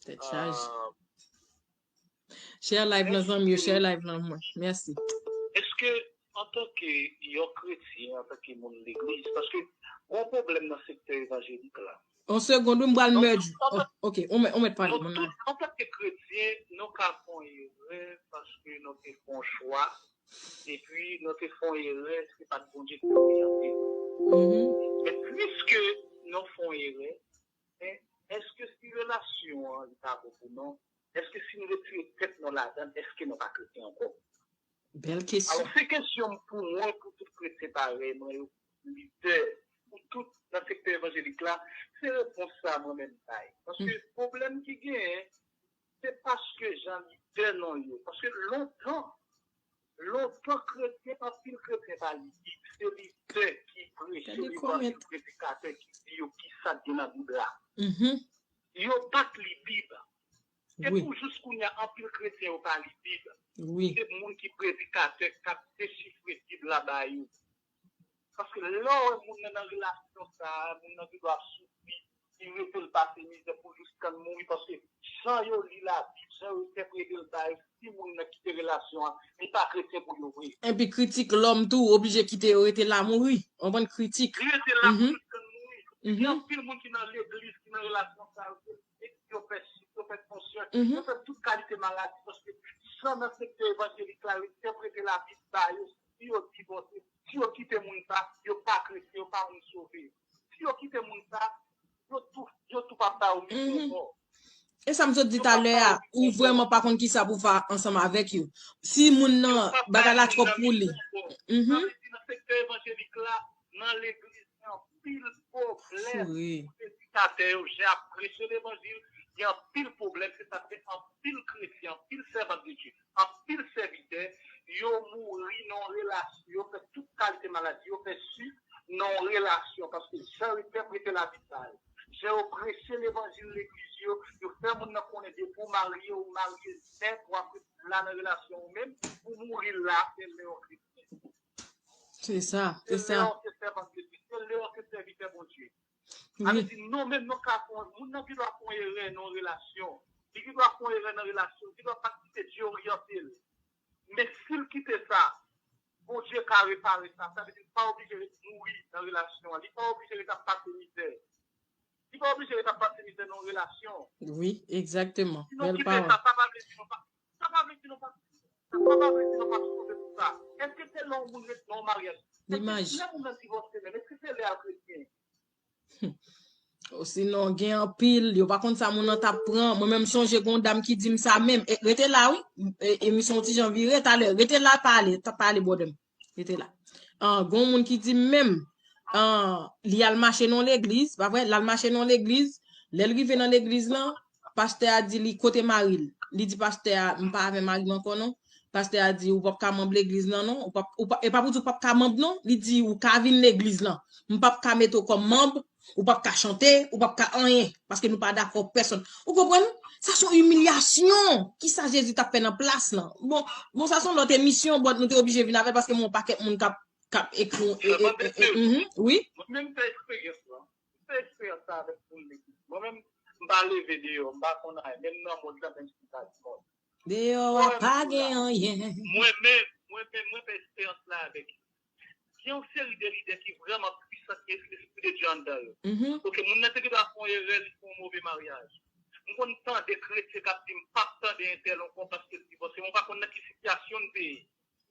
Tèt chaje. Share live lan zanmi yo, share live lan mwen. Mèsi. Èske antanke yon kretyen, antanke moun legliz, paske gon pwoblèm nan sektè evanjelik la. On segond, wi, m pral merge. Ok, ou mèt, ou mèt pale. Antanke kretyen, nou ka fè yon erè paske nou te fè yon chwa, epi nou te fè yon erè, se pa t Bondye ki te oryante nou. Men piske nou fè yon erè, men èske si relasyon an li pa bon pou nou, èske si nou retire tèt nou ladan l, èske nou pa kretyen ankò? Bèl kesyon. Alò, se kesyon pou mwen, pou tout kretyen parèy mwen yo, lidè, pou tout nan sektè evanjelik la, se repons sa mwen menm bay. Paske pwoblèm ki genyen, se paske jan lidè nou ye. Paske lontan, lontan kretyen, anpil kretyen pa li Bib. Se lidè ki preche levanjil, predikatè ki di yo kisa k gen nan Bib la. Yo pa t li Bib. Se pou jis kounye a anpil kretyen yo pa li Bib. Se moun ki predikatè k ap dechifre Bib la ba yo. Paske lè w wè moun nan nan relasyon sa a, moun nan gendwa ap soufri, li rete l pase mizè pou l jiskan l mouri, paske jan yo li Labib, jan yo entèprete l ba yo, si moun nan kite relasyon an, li pa kretyen pou yo vre. Epi kritik lòm tou, oblije kite yo rete la mouri. Konprann kritik. Li rete la pou jiskan l mouri. Gen anpil moun ki nan legliz, ki nan relasyon sa yo, yo fè sik, yo fè tansyon, yo fè tout kalite maladi, paske jan nan sektè evanjelik la yo entèprete Labib ba yo, si yo divòse, si yo kite moun sa, yo pa kretyen, yo pa moun sove. Si yo kite moun sa, yo tou, yo tou p ap ba yo mikwo ankò. E sa m sot di talè a, ou vrèman pa konn ki sa pou fè ansanm avèk yo. Si moun nan, bagay la twòp pou li. Sa vle di nan sektè evanjelik la, nan legliz, gen anpil pwoblèm pou predikatè yo, jan y ap preche levanjil, gen anpil pwoblèm, se sa k fè anpil kretyen, anpil sèvant de Dye, anpil sèvitè, yo mouri nan relasyon, yo fè tout kalite maladi, yo fè sik nan relasyon, paske jan yo entèprete Labib la, jan yo preche levanjil legliz yo, yo fè moun nan konnen depi w marye, ou marye nèt, w ap ret la nan relasyon ou menm, ou mouri la, se lè w kretyen. Se sa, se sa. Se lè w se sèvant de Dye, se lè w se sèvitè Bondye. Sa vle di, nou menm, nou ka fè, moun nan gendwa fè yon erè nan yon relasyon. Li gendwa fè yon erè nan relasyon, li gendwa pa kite Dye oryante l. Men si l kite sa, Bondye ka repare sa. Sa vle di, li pa oblije ret mouri nan relasyon an. Li pa oblije ret ap pase mizè. Li pa oblije ret ap pase mizè nan yon relasyon. Wi, egzakteman. Si nou kite sa, sa pa vle di nou pa, sa pa vle di nou pa, sa pa vle di nou pa sove pou sa. Èske se lè yon moun ret nan yon maryaj? Èske lè moun nan divòse menm? Èske se lè a l kretyen? Osinon, gen anpil, yo pa konn sa moun nan t ap pran. Mwen menm, m sonje gen yon dam ki di m sa menm. E, rete la, wi. E, emisyon yon ti jan vire talè. Rete la, pale, t ap pale, bòdè m. Rete la. Ah, gen yon moun ki di m menm, ah, li al mache nan legliz, pa vre? L al mache nan legliz. Lè l rive nan legliz lan, pastè a di li kote mari l. Li di pastè a, "M pa avè mari m ankò non." Pastè a di, "Ou p ap ka manb legliz lan non. Ou p ap, ou p ap, e pa pou di ou p ap ka manb non. Li di, ou ka vin legliz lan. M p ap ka mete w kòm manb, ou p ap ka chante, ou p ap ka anyen, paske nou pa dakò pèsonn." Ou konprann? Sa se yon imilyasyon. Kisa Jezi t ap fè nan plas lan? Bon, bon, sa se yon lòt emisyon, but nou te oblije vin avè l, paske mwen yon pakèt moun k ap, k ap ekri, e, e, e, e, mhm, wi. Mwen menm fè eksperyans lan. Fè eksperyans sa avèk moun legliz. Mwen menm, m pa leve deyò, m pa konn anyen, menm nan mòd la, menm si m pa di mòd. Deyò a pa gen anyen. Mwen menm, mwen menm, mwen fè eksperyans la avèk li. Gen yon seri de lidè ki vrèman pwisan, ki gen Lespri de Dye anndan yo. Mhm. Oke, moun nan te gendwa fè yon erè, li fè yon move maryaj. M konn tande kretyen k ap di, "M p ap tande entèl ankò paske l divòse." Mwen pa konn nan ki sitiyasyon l te ye.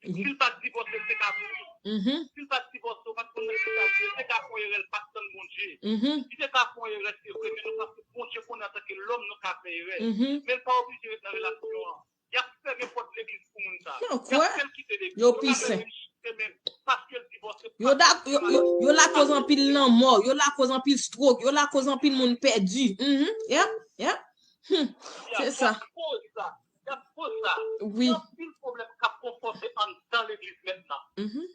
Si l pa t divòse, l te ka mouri. Mhm. Si l pa t divòse, ou pa t konn nan ki sitiyasyon, l te ka fè yon erè, l pa t tann Bondye. Mhm. Li te ka fè yon erè, se vre, men nou pa, Bondye konnen antanke lòm, nou ka fè erè. Mhm. Men l pa oblije ret nan relasyon an. Y ap fèmen pòt legliz pou moun sa. Y ap fè l kite legliz. Yo pisen. Yo lakoz anpil lanmò, yo lakoz anpil strok, yo lakoz anpil moun pèdi. Mhm, yep, yep. Hmm, se sa. Y ap koz sa. Wi. Gen anpil pwoblèm k ap konfòte anndan legliz mentnan. Mhm.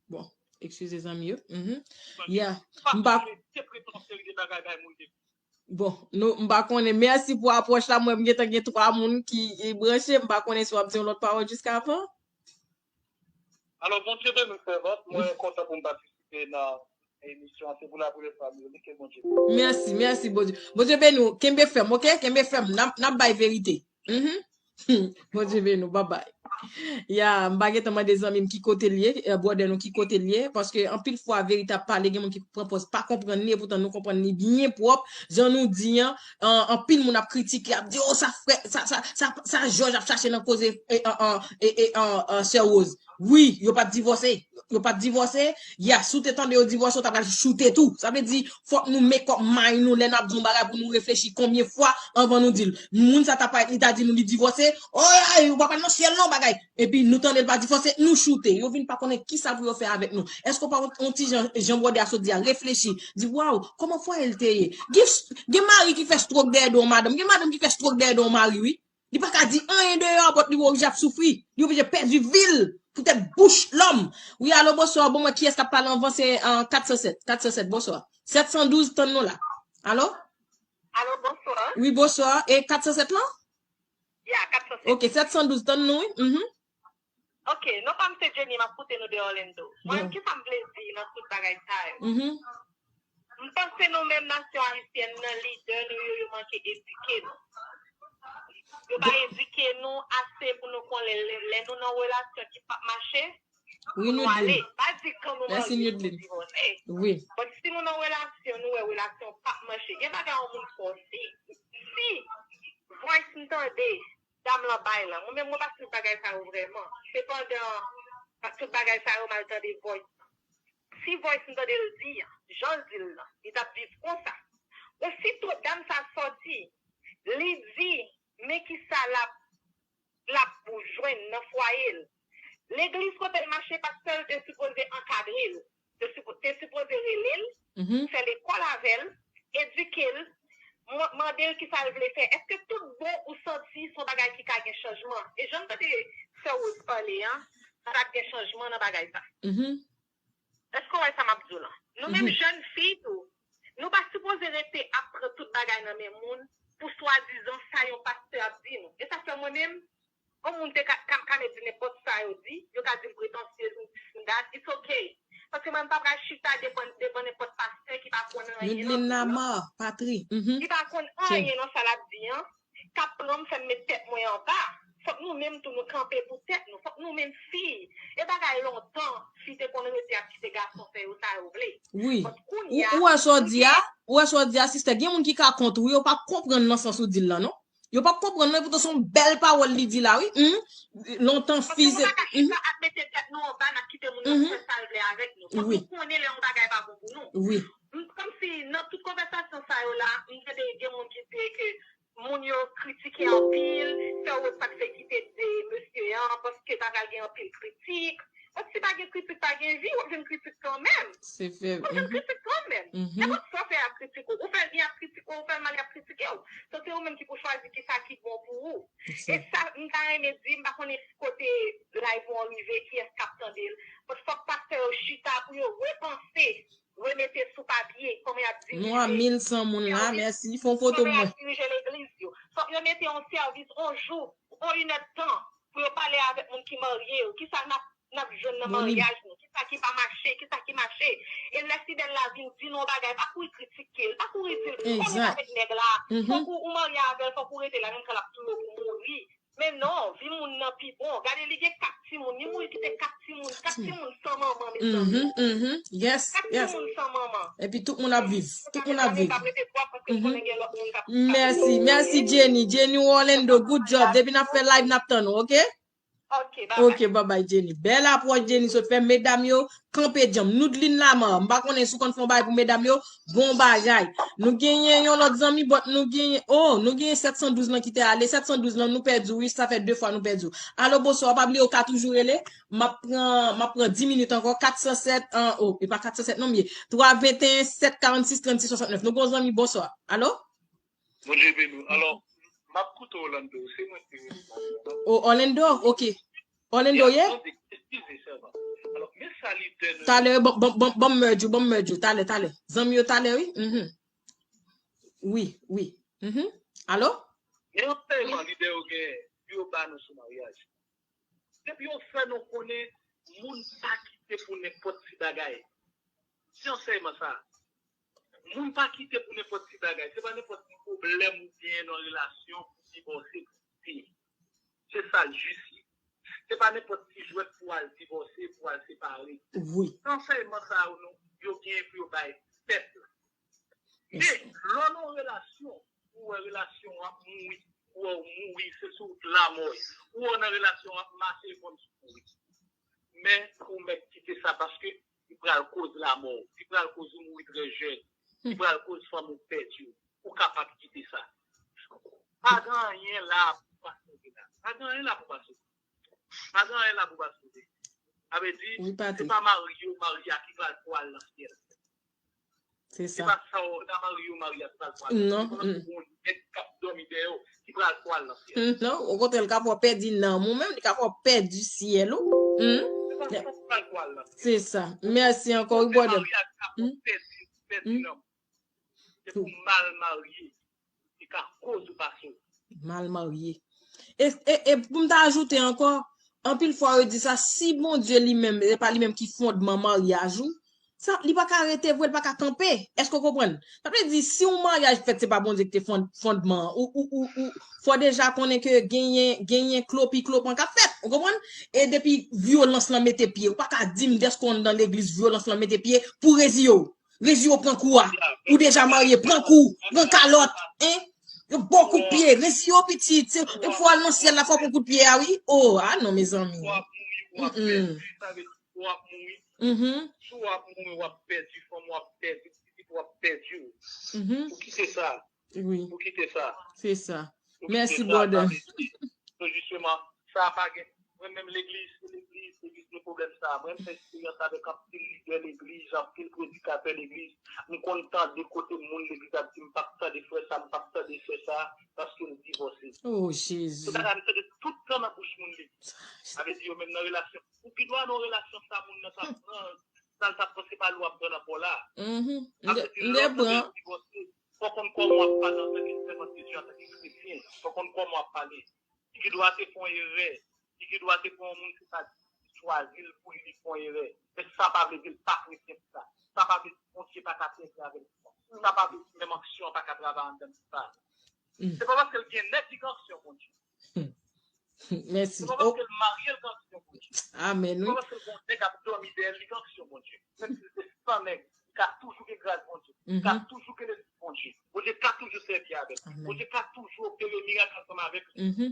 Bon, eskize zanmi yo. Mhm. Yeah. M pa, m pa konnen, se prete yon seri de bagay bay moun legliz. Bon, nou, m pa konnen. Mèsi pou apwòch la. Mwen, m gentan gen twa moun ki, ki branche. M pa konnen si w ap di yon lòt pawòl jiskavan. Alò, Bondye beni w, sèvant. Mwen kontan pou m patisipe nan emisyon an. Se pou la premyè fwa m yo li, ke Bondye beni w. Mèsi, mèsi, Bondye. Bondye beni w. Kenbe fèm, oke? Kenbe fèm. N ap, n ap bay verite. Mhm. Bondye beni w, babay. Ya, m pa gentan mande zanmi m ki kote l ye, eh, brother nou ki kote l ye, paske anpil fwa verite ap pale, gen moun ki pran pòz pa konprann li, epoutan nou konprann li byen pwòp. Jan nou di an, an, anpil moun ap kritike, ap di, "Oh, sa frè, sa, sa, sa, sa Jòj ap chache nan koze, eh, an, an, eh, eh, an, an, sè Rose." Wi, yo pa t divòse. Yo pa t divòse. Ya, si w te tande yo divòse, w ta pral choute tou. Sa vle di, fòk nou make up mind nou lè n ap di yon bagay pou nou reflechi konbyen fwa anvan nou di l. Moun sa ta parèt, li ta di nou li divòse. Oy, ou pa pral nan syèl non, bagay. Epi nou tande l pa divòse, nou choute. Yo vin pa konnen kisa pou yo fè avèk nou. Èske w pa yon, yon ti jan, jan brother a sot di a, reflechi. Di, waw, kòman fwaye l te ye? Gen, gen mari ki fè strok dèyè do yon madanm. Gen madanm ki fè strok dèyè do yon mari, wi. Li pa ka di anyen deyò, but li oblije ap soufri. Li oblije pèdi vi l poutèt bouch lòm. Wi, alo, bonswa. Bon, mwen, kiyès k ap pale anvan? Se, euh, kat san sèt. Kat san sèt, bonswa. Sèt san douz, tann nou la. Alo? Alo, bonswa. Wi, bonswa. E kat san sèt lan? Ya, kat san sèt. Ok, sèt san douz, tann nou, wi. Mhm. Ok, non pa m se Jenny, m ap koute nou de Orlando. Mwen, kisa m vle di nan tout bagay sa yo. Mhm. M panse nou menm nasyon ayisyèn nan, lidè nou yo, yo manke edike nou. Yo pa edike nou ase pou nou konnen lè, lè nou nan relasyon ki p ap mache, pou nou ale. Pa di kan nou marye, pou nou divòse. Wi. But si nou nan relasyon, nou wè relasyon p ap mache. Gen bagay yon moun fè w. Si, si voice m tande, dam lan bay lan. Mwen menm, mwen pa swiv bagay sa yo vrèman. Sepandan, tout bagay sa yo, m al tande voice. Si voice m tande l di an, jan l di l lan, li t ap viv konsa. Osito dam sa sòti, li di, men kisa l ap, l ap jwenn nan fwaye l. Legliz kote l mache, pastè l te sipoze ankadre l. Te sipo-, te sipoze rele l, fè lekòl avè l, edike l, man-, mande l kisa l vle fè. Èske tout bon ou santi se yon bagay ki ka gen chanjman? E jan m tande sè Rose pale an, sa t ap gen chanjman nan bagay sa. Mhm. Èske w wè sa m ap di w lan? Nou menm jèn fi tou, nou pa sipoze rete ap pran tout bagay nan men moun pou swadizan sa yon pastè ap di nou. E sa fè mwen menm, yon moun te ka, ka, ka met di nenpòt sa yo di, yo ka di m pretansyez, m dis, m dat, it's okay. Paske mwen m pa pral chita devan, devan nenpòt pastè ki pa konn anyen nan Bib lan. Patri. Mhm. Ki pa konn anyen nan sa l ap di an, k ap pran m fè m met tèt mwen anba. Fòk nou menm tou nou kanpe pou tèt nou. Fòk nou menm fi. E bagay lontan, fi te konn rete ap kite gason fè yo sa yo vle. Wi. But kounye a, ou, ou wè sa w di a, ou wè sa w di a, sistè, gen moun ki ka kont ou, yo p ap konprann nan sans ou di l lan, non. Yo p ap konprann, non, epoutan se yon bèl pawòl li di la, wi. Hum. Lontan, fi se. Paske nou pa ka chita ap mete tèt nou anba, n ap kite moun nan fè sa l vle avèk nou. Fòk nou konnen lè yon bagay pa bon pou nou. Wi. M, kòmsi nan tout konvèsasyon sa yo la, m tande gen moun ki di ke moun yo kritike anpil, sè Rose pa t fè kite de mesye an, paske pa pral gen anpil kritik. Bon, si pa gen kritik, pa gen vi, w ap jwenn kritik kanmenm. Se vre. W ap jwenn kritik kanmenm. Mhm. Nenpòt sa w fè, y ap kritike w. Ou fè l byen, y ap kritike w. Ou fè l mal, y ap kritike w. So, se ou menm ki pou chwazi kisa ki bon pou ou. E sa, m ta renmen di, m pa konnen kote live ou an rive, kiyès k ap tande l. But fòk pastè yo chita pou yo repanse, remete sou papye, kòman y ap dirije. Nou a mil san moun la, mèsi. Fè yon foto mwen. Kòman y ap dirije legliz yo. Fòk yo mete yon sèvis yon jou, yon inèdtan, pou yo pale avèk moun ki marye yo. Kisa n ap, n ap jwenn nan maryaj nou? Kisa ki pa mache? Kisa ki mache? E lè fidèl la vin di nou yon bagay, pa kouri kritike l, pa kouri di l, kòman avèk nèg la? Fòk ou, ou marye avè l, fòk ou rete la, menm kan l ap touye w pou mouri. Men non, vi moun nan pi bon. Gade, li gen kat timoun. Li mouri kite kat timoun. Kat timoun san manman, mezanmi. Mhm, mhm. Yes, yes. Kat timoun san manman. Epi tout moun ap viv. Tout moun ap viv. M p ap rete twòp paske m konnen gen lòt moun k ap, k ap viv. Mèsi, mèsi, Jenny. Jenny Orlando, good job. Depi n ap fè live, n ap tann ou, oke? Ok, bye bye. Ok, bye bye, Jenny. Bèl apwòch Jenny sot fè. Medam yo, kanpe djanm. Noudline Lamar, m pa konnen si w konn fè yon bagay pou medam yo. Bon bagay. Nou genyen yon lòt zanmi, but nou genyen, oh, nou genyen sèt san douz lan ki te ale. Sèt san douz lan, nou pèdi w, wi, sa fè de fwa nou pèdi w. Alo, bonswa, pa bliye w ka toujou rele. M ap pran, m ap pran dis minit ankò, kat san sèt, an, oh, e pa kat san sèt non, m ye. Twa venteyen, sèt karannsis, trannsis, swasannnèf. Nou gen yon zanmi, bonswa. Alo? Bondye beni w. Alò, m ap koute Orlando. Se mwen ki reponn. O, Orlando, ok. Orlando, ye? Eskize sèlman. Alò, men sa lidè nou. Talè, bon, bon, bon, bon, mèdjou, bon, mèdjou. Talè, talè. Zanmi yo talè, wi. Mhm. Wi, wi. Mhm. Alo? Men ansèyman lidè yo gen pou yo ba nou sou maryaj. Depi yo fè nou konnen moun pa kite pou nenpòt ti bagay. Se ansèyman sa. Moun pa kite pou nenpòt ti bagay. Se pa nenpòt ti pwoblèm ou genyen nan relasyon pou divòse pou kite. Se sa l jis ye. Se pa nenpòt ti jwèt pou al divòse, pou al separe. Wi. Se ansèyman sa yo, yo genyen pou yo bay pèp la. Men, lè w nan yon relasyon, ou wè relasyon an ap mouri, ou wè w mouri, se sou wout lamò. Ou wè w nan relasyon an ap mache, e kòmsi w mouri. Men, ou mèt kite sa paske li pral koz lamò, li pral koz ou mouri trè jèn, li pral koz fanmi w pèdi w. Ou kapab kite sa. Pa gen anyen la pou pa sove la. Pa gen anyen la pou pa sove. Pa gen anyen la pou pa sove. Sa vle di, se pa mari yo marye a ki pral fè w al nan syèl. Se sa. Se pa sa w, sa mari yo marye a ki pral fè w al nan syèl. Non. Se pa pou yon nèg k ap dòmi dèyè w ki pral fè w al nan syèl. Non, okontrè, li ka fè w pèdi nanm ou menm, li ka fè w pèdi syèl ou. Se pa sa ki pral fè w al nan syèl. Se sa. Mèsi ankò, wi, brother. Se mari a ki ka fè w pèdi, pèdi nanm. Se pou mal marye. Ki ka koz ou pa sove. Mal marye. E, e, e pou m ta ajoute ankò, anpil fwa yo di sa, si Bondye li menm, se pa li menm ki fondman maryaj ou, Sa, li pa ka rete vre, li pa ka kanpe. Èske w konprann? Sa vle di, si yon maryaj fèt, se pa Bondye ki te fon- fondman an, ou, ou, ou, ou, fò deja konnen ke genyen, genyen klopi klopan k ap fèt. Ou konprann? E depi vyolans lan mete pye, ou pa ka di m dèske w anndan legliz vyolans lan mete pye pou reziye w. Reziye w pran kou a. Ou deja marye, pran kou, pran kalòt. Hein? Yo bon kout pye, reziye w pitit. Se- Fò w al nan syèl la, fò w pran kout pye a, wi. Oh, ah non, mezanmi. Ou ap mouri, ou ap pèdi. Sa vle di, ou ap mouri. Si w ap mouri, w ap pèdi fanm, w ap pèdi pitit, w ap pèdi w. Ou kite sa. Ou kite sa. Se sa. Ou kite sa, sa vle di, so, jisteman, sa pa gen. Mwen menm legliz, se legliz, legliz gen pwoblèm sa. Mwen m fè eksperyans avèk anpil lidè legliz, anpil predikatè legliz. M konn tande kote moun legliz ap di, "M p ap tande frè sa, m p ap tande sè sa, paske l divòse." Oh, Jezi. Se bagay m tande tout tan nan bouch moun legliz. Sa vle di yo menm nan relasyon. Ou pi dwa nan relasyon sa moun nan t ap pran, sa l t ap panse pa l w ap pran nan kò la. Sa vle di lè w tande l divòse, fò w konn kòman w ap pale antanke sèvant de Dye, antanke kretyen. Fò w konn kòman w ap pale. Li gen dwa te fè yon erè. Li gen dwa te pran yon moun se pa chwazi l pou li, li fè yon erè. Men sa pa vle di l pa kretyen pou sa. Sa pa vle di Bondye pa ka trete avè l pou sa. Sa pa vle di menm onksyon an pa ka travay anndan li pa. Se pa paske l gen nèg li gen onksyon Bondye. Mèsi. Se pa paske l marye l gen onksyon Bondye. Amèn, wi. Se pa paske l gen yon nèg ap dòmi dèyè l li gen onksyon Bondye. Menm si l te san nèg, li ka toujou gen gras Bondye. Li ka toujou gen lespri Bondye. Bondye ka toujou sèvi avè l. Bondye ka toujou opere mirak ansanm avèk li.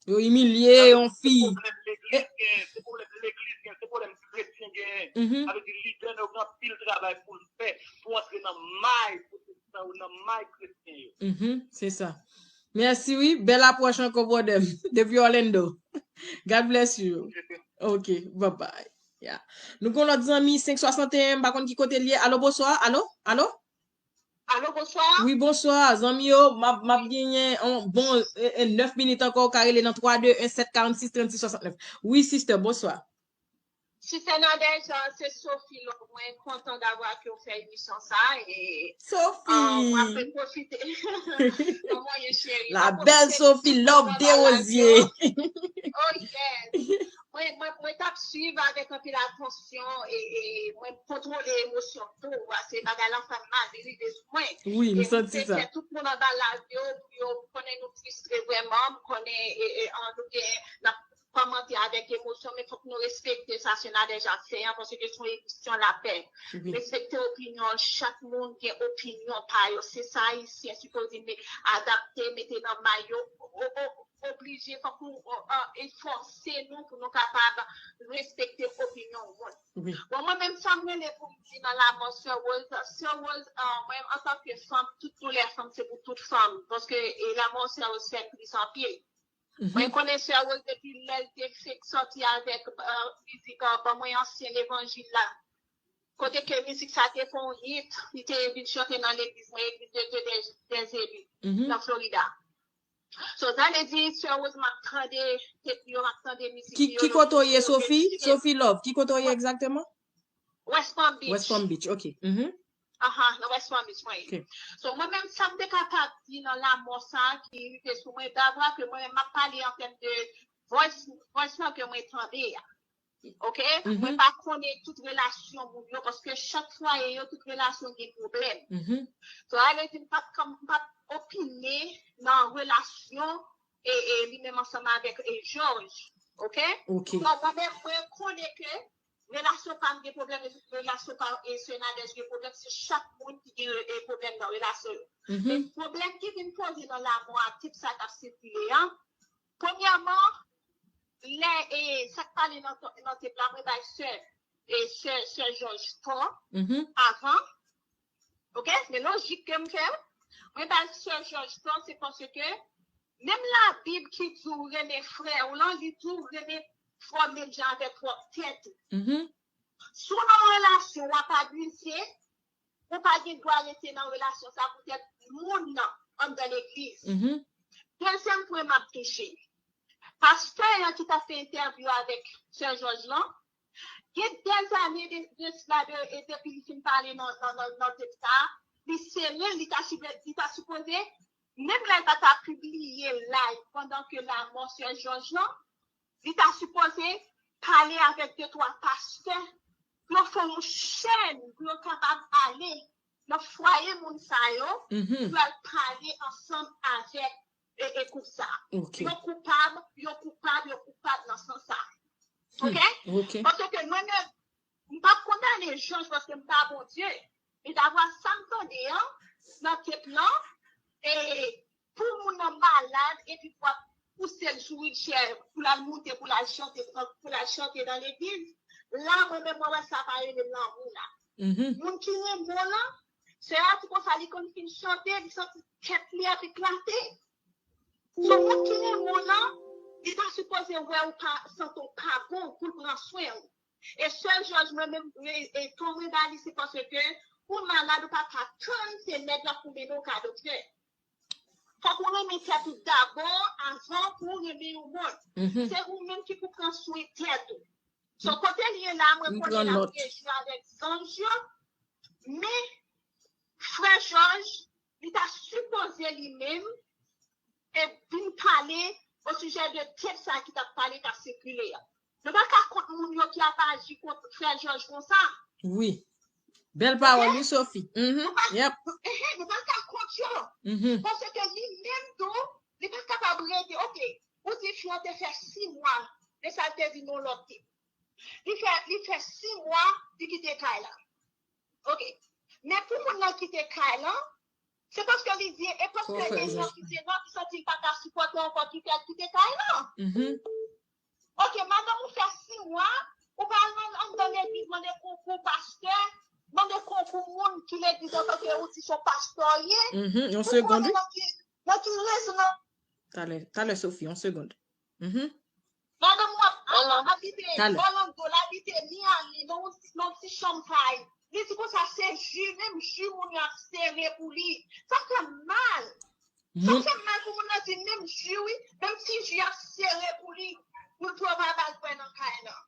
Yo imilye yon fi. Se pwoblèm legliz gen, se pwoblèm legliz gen, se pwoblèm kretyen gen. Sa vle di lidè nou gen anpil travay pou l fè pou antre nan may pwotestan yo, nan may kretyen yo. Se sa. Mèsi wi, bèl apwòch ankò brother m. Depi Orlando. God bless you. Ok, bye bye. Yeah. Nou gon lòt zanmi senk swasanteyen, m pa konn ki kote l ye. Alo, bonswa. Alo? Alo? Alo, bonswa. Wi, bonswa. Zanmi yo, m ap, m ap genyen yon bon eh, eh, nèf minit ankò, ou ka rele nan twa de en sèt karannsis trannsis swasannnèf. Wi, sister, bonswa. Sister Nadège, se Sophie Love. Mwen kontan davwa ke w fè emisyon sa e Sophie. Mwen ap pwofite. Kòman w ye cheri? La bèl Sophie Love Desrosiers. Oh yes. Mwen, mwen, mwen t ap swiv avèk anpil atansyon e, e mwen kontwole emosyon m tou. Se bagay la fè m mal, li rive sou mwen. Wi, m santi sa. E m te fè tout moun anba live yo pou yo konnen nou fristre vrèman. M konnen e, e, an, nou gen, n ap kòmante avèk emosyon, men fòk nou respekte sa Senadè Jacques fè an, paske se yon emisyon lapè. Respekte opinyon, chak moun gen opinyon pa yo. Se sa Ayisyen sipoze adapte, mete nan may yo. Oblije, fòk nou e fòse nou pou nou kapab respekte opinyon moun. Bon, mwen menm, sa m rele pou m di nan lamò Sè Rose, Sè Rose, mwen, antanke fanm, tout doulè fanm, se pou tout fanm, paske e lamò Sè Rose fè m tris anpil. Mwen konnen Sè Rose depi lè l te fenk sòti avèk mizik Ban mwen ansyen levanjil la. Kote ke mizik sa te fè yon hit, li te vin chante nan legliz mwen, Église de Dieu des, des Élus, nan Florida. So, sa vle di, Sè Rose, m ap tande tèt yo, m ap tande mizik yo. Ki kote w ye, Sophie? Sophie Love, ki kote w ye egzakteman? West Palm Beach. West Palm Beach, ok. Aha, nan West Palm Beach mwen ye. So, mwen menm, sa m te kapab di nan lamò sa ki rive sou mwen, davwa ke mwen menm m ap pale an tèm de voice, voice lan ke mwen tande a. Ok? Mwen pa konnen tout relasyon moun yo, paske chak fwaye yo, tout relasyon gen pwoblèm. So, sa vle di, m p ap, m p ap opine nan relasyon e, e li menm ansanm avèk e George. Ok? Ok. Donk, mwen menm, mwen konnen ke relasyon pa m gen pwoblèm, relasyon pa e Sè Nadège gen pwoblèm, se chak moun ki gen e pwoblèm nan relasyon yo. Men pwoblèm ki vin poze nan lamò a, tip sa k ap sikile an, premyèman, lè e sa k pale nan, nan tip la, mwen bay sè, e sè, sè George tò avan. Ok? Men lojik ke m fè, mwen bay sè George tò, se paske menm Labib ki di w renmen frè w lan, li di w renmen frè w menm jan avèk pwòp tèt ou. Si w nan yon relasyon, w ap abize, ou pa gen dwa rete nan relasyon sa poutèt moun nan anndan legliz. Dezyèm pwen m ap touche. Pastè an ki t ap fè entèvyou avèk sè George lan, gen dèzane de, de sila, de, e depi li fin pale nan, nan, nan, nan tèks sa, li sere, li ta sipe-, li ta sipoze, menm lè l pa ta pibliye live pandan ke lamò sè George lan, li ta sipoze pale avèk de twa pastè pou yo fè yon chèn, pou yo kapab ale nan fwaye moun sa yo, pou yo al pale ansanm avèk e, e koup sa. Yo koupab, yo koupab, yo koupab nan sans sa. Oke? Paske mwen menm, m p ap kondane Jòj paske m pa Bondye. Men davwa sa m tande an, nan tep lan, e pou moun nan malad epi pou ap pouse l sou wheelchair pou l al moute, pou l al chante, pou l al chante nan legliz, la mwen menm mwen wè sa pa rele lanmou la. Moun ki renmen w lan, sè a di konsa li konn fin chante, li santi tèt li ap eklate. So moun ki renmen w lan, li ta sipoze wè ou pa santi w pa bon pou l pran swen w. E sè Jòj mwen menm e, e ton mwen ba li se paske ou malad ou pa ka tann se nèg la pou mennen w ka doktè. Fòk ou renmen tèt ou dabò avan pou ou renmen yon moun. Se ou menm ki pou pran swen tèt ou. So kote l ye la, mwen konnen l ap rejwi avèk zanj yo, men frè Jòj, li ta sipoze li menm e vin pale osijè de tèt sa ki t ap pale, k ap sikile a. Nou pa ka kont moun yo ki ap aji kont frè Jòj konsa. Wi. Bèl pawòl, wi, Sophie. Mhm. Yep. Nou pa ka kont yo. Mhm. Paske li menm tou, li pa kapab rete. Oke, ou di fi an te fè sis mwa de sa l te vin yon lòt tip. Li fè, li fè sis mwa, li kite kay la. Oke. Men pou moun nan kite kay lan, se paske li di, e paske gen yon ki se non, ki santi l pa ka sipòte ankò, ki fè l kite kay lan. Oke, madanm ou fè sis mwa, ou pa al nan anndan legliz mande konkou pastè, mande konkou moun ki legliz an paske ou di se yon pastè w ye. Mhm, yon segonn. Nan ki, nan ki rezon nan. Talè, talè Sophie, yon segonn. Mhm. Madanm ou ap, ap, ap abite Orlando, l abite Miami, nan yon ti, nan yon ti chanm kay. Li di konsa se ji, menm ji moun yo ap sere pou li. Sa fè m mal. Sa fè m mal pou moun nan di menm ji, wi, menm ti ji ap sere pou li, pou l pran pa ba l bwè nan kay lan.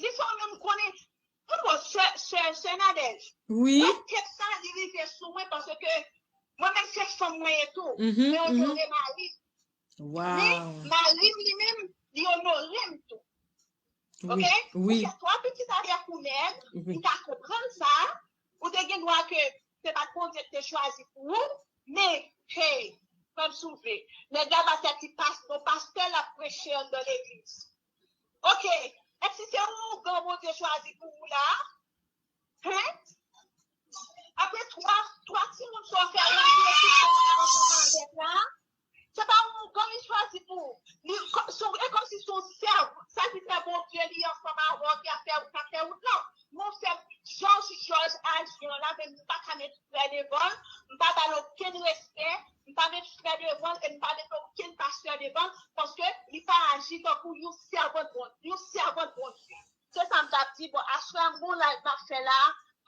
Li fè w menm konnen, mwen bon, sè, sè, sè Nadège. Wi. Lè tèt sa li rive sou mwen paske mwen menm se fanm mwen ye tou. Men onore mari. Men mari m li menm, li onore m tou. Oke? Ou fè twa pitit avèk ou nèg, m ka konprann sa. Ou te gen dwa ke se pa t Bondye ki te chwazi pou ou, men, hey, frè m soulve. Nèg la ba tèt li pas, yon pastè l ap preche anndan legliz. Oke, èske se yon ougan Bondye chwazi pou ou la? Hein? Apre twa, twa timoun sa w fè nan legliz la, se pa yon ougan li chwazi pou ou. Li, e kòmsi se yon sèvant, sa ki fè Bondye li ansanm avè w, ki ap fè, ki ap fè wout lan. Mon sè, Jòj, Jòj aji an la, men m pa ka met frè devan l, m pa ba l okenn respè, m pa met frè devan l, e m pa met okenn pastè devan l, paske li pa aji tankou yon sèvant Bondye, yon sèvant Bondye. Se sa m t ap di. Bon, aswè a, m gon live m ap fè la,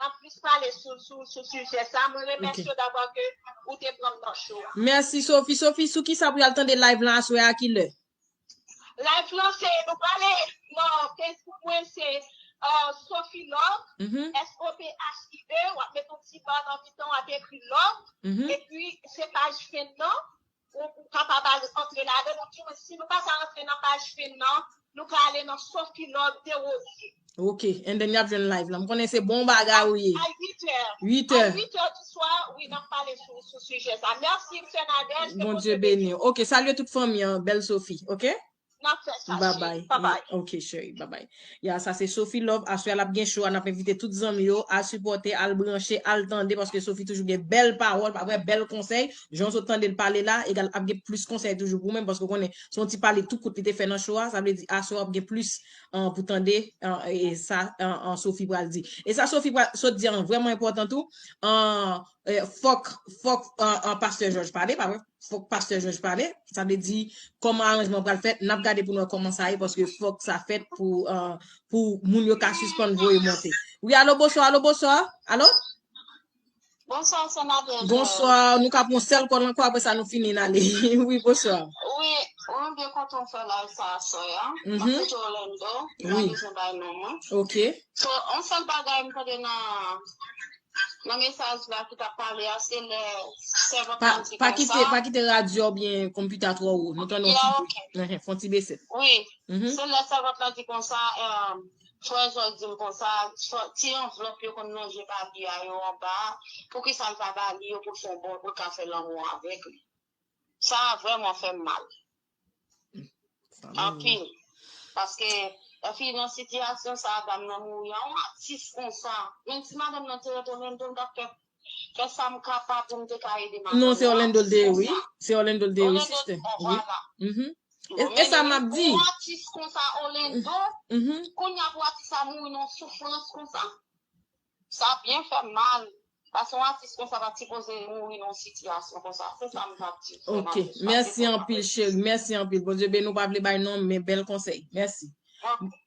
m ap plis pale sou, sou, sou sijè sa. Mwen remèsye w davwa ke ou te pran m nan show a. Mèsi, Sophie. Sophie, sou kisa pou y al tande live lan aswè a, kilè? Live lan, se, nou prale nan Facebook mwen, se, euh, Sophie Love, S O P H I E, w ap met yon ti ba nan mitan, w ap ekri Love, epi se paj fen nan, ou, ou kapab al antre ladan l, ou di mwen, si nou pa ka antre nan paj fen nan, nou ka ale nan Sophie Love Desrosiers. Ok, and then y ap jwenn live lan. M konnen se bon bagay ou ye. A uit è. Uit è. A uit è di swa, wi, n ap pale sou, sou sijè sa. Mèsi, sè Nadège, ke Bondye beni w. Ok, salye tout fanmi an, bèl Sophie, ok? N ap fè sa, cheri. Bye bye. Ok, cheri, bye bye. Ya, sa se Sophie Love. Aswè a l ap gen show a, n ap envite tout zanmi yo al sipòte, al branche, al tande, paske Sophie toujou gen bèl pawòl, pa vre, bèl konsèy. Jan w sot tande l pale la, egal ap gen plis konsèy toujou pou ou menm, paske w konnen, se yon ti pale tou kout li te fè nan show a, sa vle di aswè w ap gen plis, an, pou tande, an, e sa, an, an, Sophie pral di. E sa Sophie pral, sot di an vrèman enpòtan tou. An, e, fòk, fòk, an, an, pastè Jòj pale, pa vre? Fòk pastè Jòj pale. Sa vle di, kòman aranjman pral fèt, n ap gade pou n wè kòman sa ye, paske fòk sa fèt pou, euh, pou moun yo ka sispann voye monte. Wi, alo, bonswa, alo, bonswa. Alo? Bonswa, sè Nadège. Bonswa, nou ka pran sèl kòl ankò, apre sa nou fini n ale. Wi, bonswa. Wi, mwen byen kontan fè live sa aswè a. Mwen se Orlando, mwen bezwen bay non mwen. Ok. So, yon sèl bagay m tande nan nan mesaj la ki t ap pale a, se lè sèvant lan di konsa. Pa kite, pa kite radyo oubyen konpita twò wo. Nou tande yon ti bri. Fè yon ti bese. Wi. Se lè sèvant lan di konsa, Frè Jòj di m konsa, ti anvlòp yo konn lonje pa li a yo anba a, poukisa l pa ba li yo pou l fè yon bon, pou l ka fè lanmou avèk li? Sa a vrèman fè m mal. Anpil. Paske, epi nan sitiyasyon sa a, dam nan mouri a, yon atis konsa. Menm si madanm nan te ret Orlando, m t ap fè, fè sa m kapab pou m te ka ede madanm nan. Non, se Orlando l te ye, wi. Se Orlando l te ye, wi, sistè. Wi. E sa m ap di. Yon atis konsa, Orlando, kounye a pou atis la mouri nan soufrans konsa. Sa byen fè m mal. Paske yon atis konsa pa t sipoze mouri nan yon sitiyasyon konsa. Se sa m t ap di. Ok. Mèsi anpil, cheri. Mèsi anpil. Bondye beni w, pa vle bay non, men bèl konsèy. Mèsi.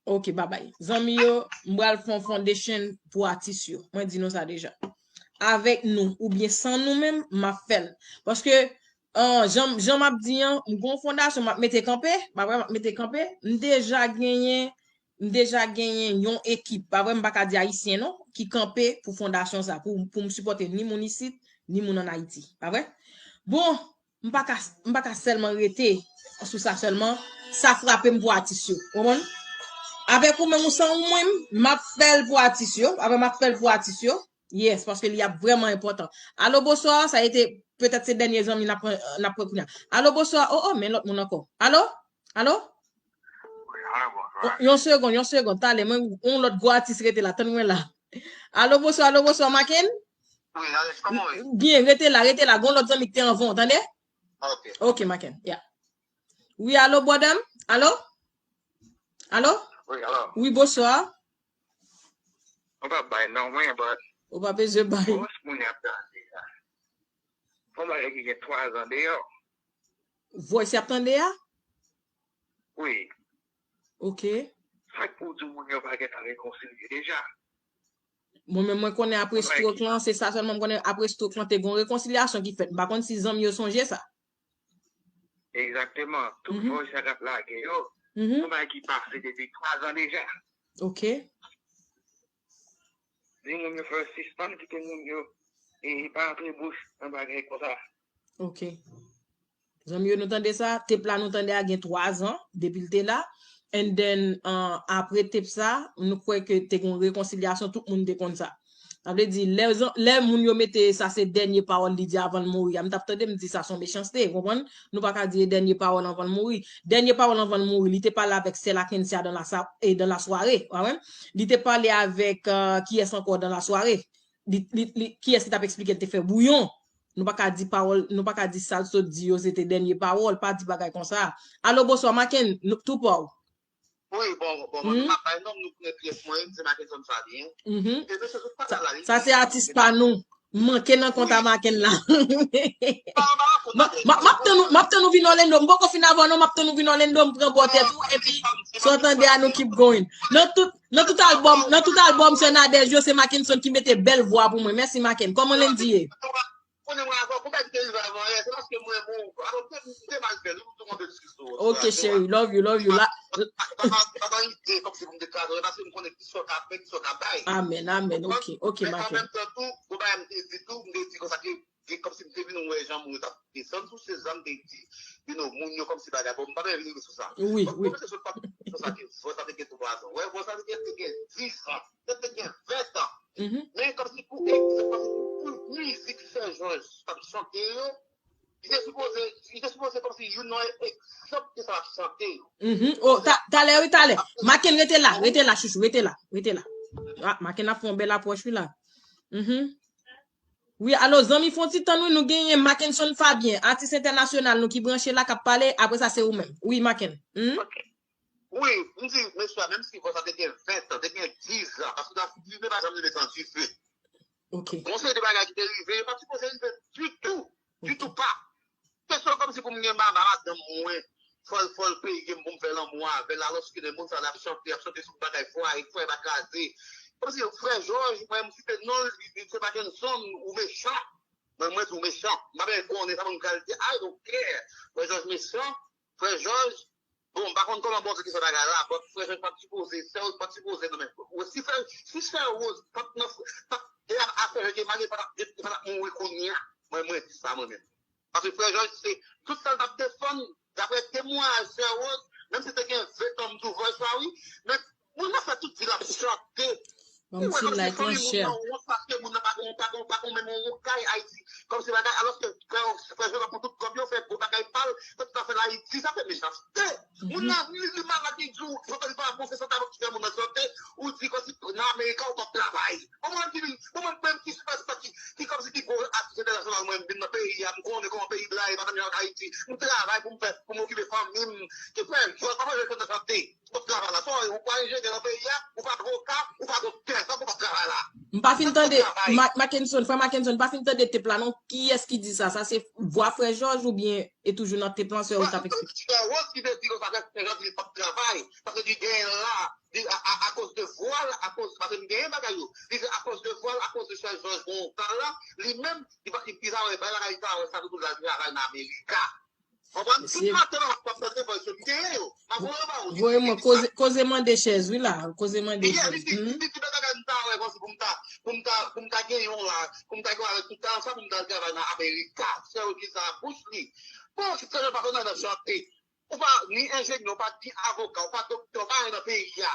Ok, babay. Zanmi yo, m pral fè yon foundation pou atis yo. Mwen di nou sa deja. Avèk nou, oubyen san nou menm, m ap fè l. Paske, jan, jan m ap di an, m gon fondasyon, m ap mete kanpe, pa vre, m ap mete kanpe. M deja genyen, m deja genyen yon ekip, pa vre, m pa ka di ayisyen non, ki kanpe pou fondasyon sa, pou, pou m sipòte ni moun isit, ni moun ann Ayiti, pa vre? Bon, m pa ka, m pa ka sèlman rete sou sa sèlman, sa frape m pou atis yo, konprann? Avèk ou menm ou san ou mwen, m ap fè l pou atis yo, pa vre, m ap fè l pou atis yo. Yes, paske li ap vrèman enpòtan. Alo, bonswa, sa ete, petèt se dènye zanmi n ap pran, n ap pran kounye a. Alo, bonswa, oh, oh, men lòt moun ankò. Alo? Alo? Yon segonn, yon segonn, talè, mwen, yon lòt gwo atis rete la, tann mwen la. Alo, bonswa, alo, bonswa, Maken? Byen, rete la, rete la, gon lòt zanmi ki te anvan w, tande? Ok, Maken, yeah. Wi, alo, brother m? Alo? Alo? Wi, bonswa. Mwen pa bay non mwen, but. Ou pa bezwen bay. Voice moun y ap tande a. Yon bagay ki gen twa zan deyò. Voice y ap tande a? Wi. Ok. Sa k pou di moun yo pa gentan rekonsilye deja? Mwen menm mwen konnen apre stroke lan, se sa sèlman m konnen, apre stroke lan te gon rekonsilyasyon ki fèt. M pa konn si zanmi yo sonje sa. Egzakteman. Tout voice sa k ap lage yo, se yon bagay ki pase depi twa zan deja. Ok. Di moun yo fè sispann kite moun yo e pa antre bouch nan bagay konsa. Ok. Zanmi yo, nou tande sa? Tep la nou tande a gen twa zan depi l te la. And then, uh, apre tep sa, nou kwè ke te gen yon rekonsilyasyon, tout moun te konn sa. Sa vle di, lè, lè moun yo mete sa se dènye pawòl li di avan l mouri a, m t ap tande, m di sa se yon mechanste, konprann? Nou pa ka di e dènye pawòl anvan l mouri. Dènye pawòl anvan l mouri, li te pale avèk sè Lakencia dans la sa-, e dans la soirée, w konprann? Li te pale avèk, uh, kiyès ankò dans la soirée? Li, li, li, kiyès ki t ap eksplike l te fè bouyon? Nou pa ka di pawòl, nou pa ka di sa l sot di yo, se te dènye pawòl, pa di bagay konsa. Alo, bonswa, Maken, nou tou pa w. Wi, bon, bon, bon, nou pa bay non, nou konnen pyès mwen, se Mackenson Fabien. E mesye, tout pale la, li Sa se atis pa nou. M manke nan kont a Maken la. M ap tann ou, m ap tann ou vin Orlando. M poko fin avè w non, m ap tann ou vin Orlando, m pran bò tèt ou, epi sa w tande a nou keep going. Nan tout, nan tout albòm, nan tout albòm sè Nadège yo, se Mackenson ki mete bèl vwa pou mwen. Mèsi Maken. Kòman Landy ye? Konnen mwen avè w, konpè ki te rive avan yè, se paske mwen renmen w. Alò, m te, m te mal fè l, wi, m tou konn eskiz ou. Ok, cheri, love you, love you. La, pa, pa, pa, pa nan ide kòmsi pou m te kraze w, paske m konnen ki sa w ka fè, ki sa w ka bay. Amèn, amèn. Ok, ok, Maken. Men an menm tan tou, gon bagay m te di tou, m te di konsa ke, ke kòmsi m te vin wè jan moun yo t ap desann sou chèz la, m te di, you know, moun yo kòmsi bagay, bon, m pa t anvi rive sou sa. Wi, wi. Bon, se sot pa sou sa ke vòs la te gen twa zan. Wè, vòs la te gen, te gen dis an, te, te gen ven an. Men kòmsi pou, e, se kòmsi pou, pou mizik Frè Jòj t ap chante yo, li te sipoze, li te sipoze kòmsi youn nan egzanp de sa l ap chante yo. Oh, ta, talè, wi, talè. Maken, rete la, rete la, chouchou, rete la, rete la. Ah, Maken ap fè yon bèl apwòch, wi, la. Wi, alo, zanmi, fè yon ti tann, wi, nou genyen Mackenson Fabien, atis entènasyonal nou ki branche la, k ap pale, apre sa, se ou menm. Wi, Maken. Ok. Wi, m di, mesye a, menm si vòs la te gen ven an, te gen dis an, paske nan figi m pa janm rive san dife. Ok. Gon seri de bagay ki te rive, yo pa t sipoze rive ditou, ditou pa. Kesyon kòmsi pou m gen ma-, ma-, madanm mwen, fò l, fò l peye m pou m fè lanmou avè l, alòske de moun sa l ap chante, ap chante sou bagay fwaye, fwaye pa kraze. Kòmsi Frè Jòj, mwen, m site non l, li, li se Mackenson, ou mechan. Mwen, mwen di w mechan. M pa bezwen konnen sa moun pral di, I don't care. Frè Jòj mechan, Frè Jòj, bon, m pa konn kòman Bondye ki fè bagay la, but Frè Jòj pa t sipoze, Sè Woz pa t sipoze nan men. Ou si Frè, si Sè Woz pa t nan, pa t, e a, a Frè Jòj te mare, pa t ap, pa t ap mouri kounye a. Mwen, mwen di sa mwen menm. Paske Frè Jòj se tout sa l t ap defann, daprè temwayaj Sè Woz, menm si te gen ven an m tou voice la wi, men Moun nan fè tout vi l ap chante. Ban m ti like lan, share. Ou wè kòmsi fanmi moun nan wont paske moun nan pa gen, pa gen, pa gen menm yon kay Ayiti. Kòmsi bagay, alòske frè, frè Joseph pran tout kòb yo, fè gwo bagay pa l, fè tout afè l Ayiti, sa fè mechanste. Moun nan, li, li malad, li di w, fòk li pa bon, se sante avèk ki fè moun nan sante, ou di kòmsi nan Amerika ou p ap travay. Bon, mwen di li, bon, mwen menm ki sipèsta ki, ki kòmsi ki gwo atis entènasyonal, mwen vin nan peyi a, m konnen kòman peyi blayi, pa menm jan ak Ayiti. M travay pou m fè, pou m okipe fanmi m. Ki fè, jwè, kòman jwè konn sante? Ou p ap travay la. Sa w pa enjenyè nan peyi a, ou pa avoka, ou pa doktè, sa w p ap travay la. M pa fin tande, Mackenson, frè Mackenson, m pa fin tande tep la non. Kiyès ki di sa? Sa se vwa frè Jòj oubyen e toujou nan tep lan, sè w t ap eksplike? Frè Rose ki te di konsa, frè Jòj di li p ap travay, paske li genyen la, li, a, a, akoz de vwa l, akoz, paske m genyen bagay yo. Li di akoz de vwa l, akoz de frè Jòj bon sa la, li menm, li pa, li, li pa wè bagay la, li pa wè sa, li al travay nan Amerika. Konprann? Tout maten nan, w ap tande vòs yo, m genyen yo. M a voye ba ou. Voye mwen, koze, koze mande chèz, wi la. Koze mande chèz. Li di, li di, ti bagay m ta wè, konsi pou m ta, pou m ta, pou m ta gen yon la, pou m ta gen yon la, tout tan sa, pou m ta al travay nan Amerika. Sè yo di sa a bouch li. Bon, se nan pa nan chante. Ou pa ni enjenyè, ou pa ni avoka, ou pa doktè, ou pa anyen nan peyi a.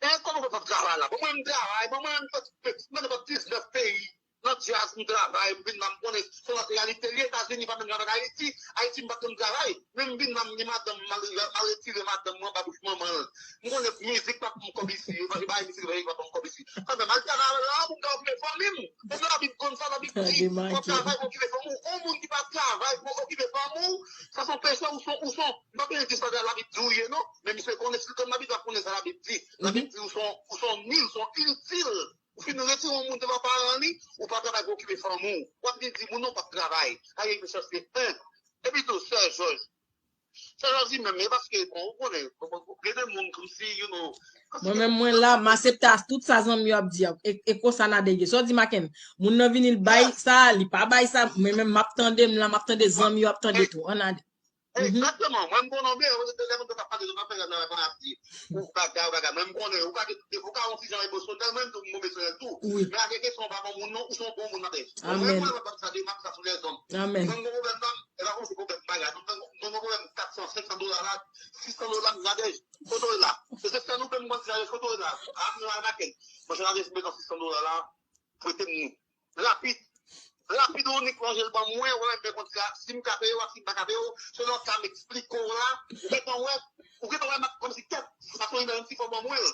E kòman w p ap travay la? Bon, mwen, m travay, bon, mwen, m fè, m fè diznèf peyi. Nan djaz, m travay, m vin la, m konnen se yon lòt reyalite li. Etazini pa menm jan avèk Ayiti. Ayiti, m pa t konn travay. Men m vin la, m gen madanm, m al, m al retire madanm mwen anba bouch manman l. M konnen mizik pa pou m kòb isi, yo pa bay mizik, yo pa pou m kòb isi. Kanmenm, al travay la, pou m ka okipe fanmi m. Paske Labib konn sa, Labib di, fò w travay pou okipe fanmi w. Yon moun ki pa travay pou okipe fanmi w, sa se yon peche, ou se yon, ou se yon, m pa konnen ki sa Labib di w ye, non. Men misye konnen, si l konn Labib, l ap konnen sa Labib di. Labib di, ou se yon, ou se yon nil, ou se yon initil. Ou fin retire yon moun devan paran li, ou pa travay pou okipe fanmi w. W ap vin di moun nan w p ap travay. Sa gen chans se en. Epi tou, sè Jòj. Sè Jòj di menm, e paske, bon, ou konnen, gen de moun kòmsi, you know, kòmsi. Mwen menm, mwen la, m aksepte tout sa zanmi yo ap di a. E, e konsa n a dege. Sa w di, Maken, moun nan vini, l bay sa, li pa bay sa. Mwen menm, m ap tande, m la, m ap tande, zanmi yo ap tande tou. Ann ale. Egzakteman. Mwen, m konnen byen, lè moun t ap pale de afè nan, nan ap di, ou bagay, ou bagay. Mwen, m konnen, ou ka gen, ou ka yon ti jan emosyonèl, mwen, m tou, m emosyonèl tou. Men a gen kesyon, ou pa bon moun, non, ou se yon bon moun, Nadège. Mwen, mwen, m ap sa de, m ap sa sou lèzòn. Mwen, m gon pwoblèm la, e pa konsi pwoblèm bagay. Mwen, mwen, m gon pwoblèm kat san, senk san dola la, sis san dola, Nadège, kote w la? Se se fè nou, mwen, m di, kote w la? A, m la, Maken. Mwen, se Nadège, m bezwen sis san dola la, prete m li. Rapid. Rapid, ou nik ranje l ban mwen, ou renmen kontra. Si m ka peye w ak si m pa ka peye w, selon sa m eksplike w la, ou gentan wè, ou gentan wè m ap kòmsi tèt, sa se yon imèl yon ti fò ban mwen l.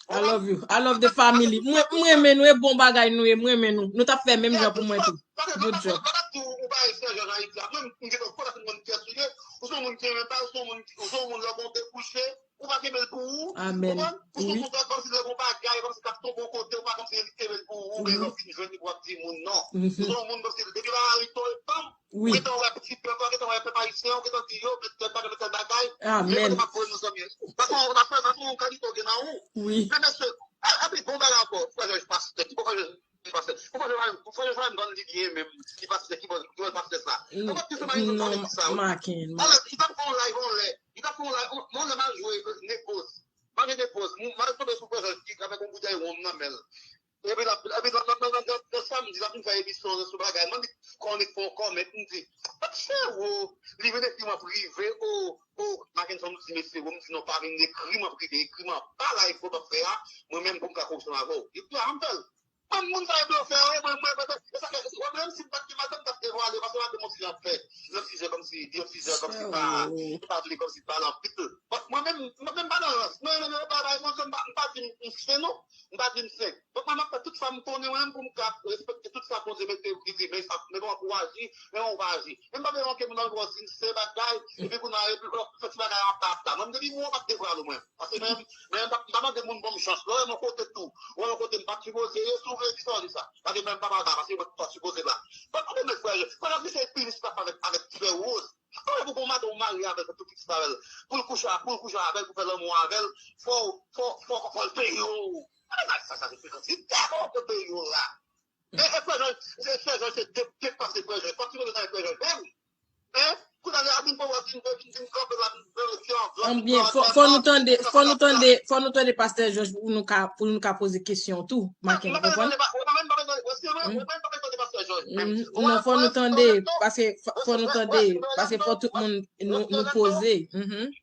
I love you. I love the family. Mwen, mwen renmen nou, e bon bagay nou ye, mwen renmen nou. Nou t ap fè menm jan pou mwen tou. Good job. Ou pa eseye jan Ayiti a. Mwen, m gentan konn moun ki asire, ou se yon moun ki renmen pa, ou se yon moun, ou se yon moun lè w gon debouche, ou pa kenbe l pou ou. Amèn. Ou se yon moun kòmsi lè gon bagay, kòmsi k ap tonbe yon kote, ou pa kòmsi kenbe l pou ou, men lè w fin jwenn li pou w ap di moun non. Ou se yon moun kòmsi depi Mamarito e fanm, ou gentan wè pitit pèp la, ou gentan wè pèp ayisyen, ou gentan di yo, met tèl bagay, met tèl bagay. Amèn. Kote m ap voye nou zanmi. Sa se yon, sa se yon kalite w gen nan ou. Wi. Men mesye, epi bon bagay ankò, frè Jòj pastè, ki bon frè Jòj pastè. Ou pa jwe, ou pa jwe, ban li byen menm. Ki pastè, ki bon, ki bon pastè sa. Ou pa t di se mari nou pale di sa, wi. Maken. Alò, li t ap fè yon live, yon lè. Li t ap fè yon live, yon, yon lè m al jwe Negos. M al jwe Negos. M al tonbe sou frè Jòj ki avèk yon boutèy wonm nan men l. Epi l ap, epi nan, nan, nan, nan, nan samdi, l ap vin fè emisyon sou bagay. Mwen di, konnen fè yon kòmèt, m di, "But frero, li vin ekri m an prive, o, o, Mackenson di mesye, m di, non, pa vin ekri m an prive, ekri m anba live w ap fè a, mwen menm pou m ka koripsyon avè w." Li di, "A, m fè l." Mwen, moun sa yo blofè, wi, mwen, mwen, mwen, mwen, mwen, mwen, menm si m pa t gen madanm, m t ap devwale, paske madanm yon ti jan fè, yon ti jan kòmsi, yon ti jan kòmsi pa, li pa vle kòmsi pale anpil. But mwen menm, mwen menm pa nan rans, mwen, mwen, mwen, pa, pa, mwen, mwen pa di m, m sen non, m pa di m sen. But mwen, m ap fè tout sa m konnen, mwen menm, pou m ka respekte tout sa Bondye mete, li di, men sa, men kòman pou w aji, men kòman w pa aji. Men m pa vle manke moun nan gwo di m se bagay, epi kounye a, epi, oh, fè ti bagay an ta, ta. Mwen, depi mwen, m pa t devwale mwen. Paske mwen, mwen, m pa, m pa mande moun ban m chans. Lè w wè m yon kote tou, ou wè m yon kote m pa t sipoze ye, si w vle di sa, w di sa. Paske mwen, m pa mal ba, paske mwen, m pa t sipoze la. But mwen, mwen, frè, frè, se pinis k ap avèk, avèk frè Rose. Frè, pou bon madanm ou marye avè l, fè tout pitit avè l. Pou l kouche, pou l kouche avè l, pou fè lanmou avè l, fò, fò, fò, fò l peye w. Sa, sa, sa, se frekans. Li tèlman fò l peye w la. E, e frè Jòj, e frè Jòj, se de, de pase frè Jòj. Fòk ti mwen nan frè Jòj menm. Hein? Kounye a, vin pou wè, vin, vin, vin kanpe la, vin, vin, vin, vin, Anbyen, fò, fò nou tande, fò nou tande, fò nou tande pastè Jòj pou nou ka, pou nou ka poze kesyon tou. Maken, ou konprann? Non, fò nou tande, paske, fò, fò nou tande, paske fò tout moun nou, nou poze. Mhm.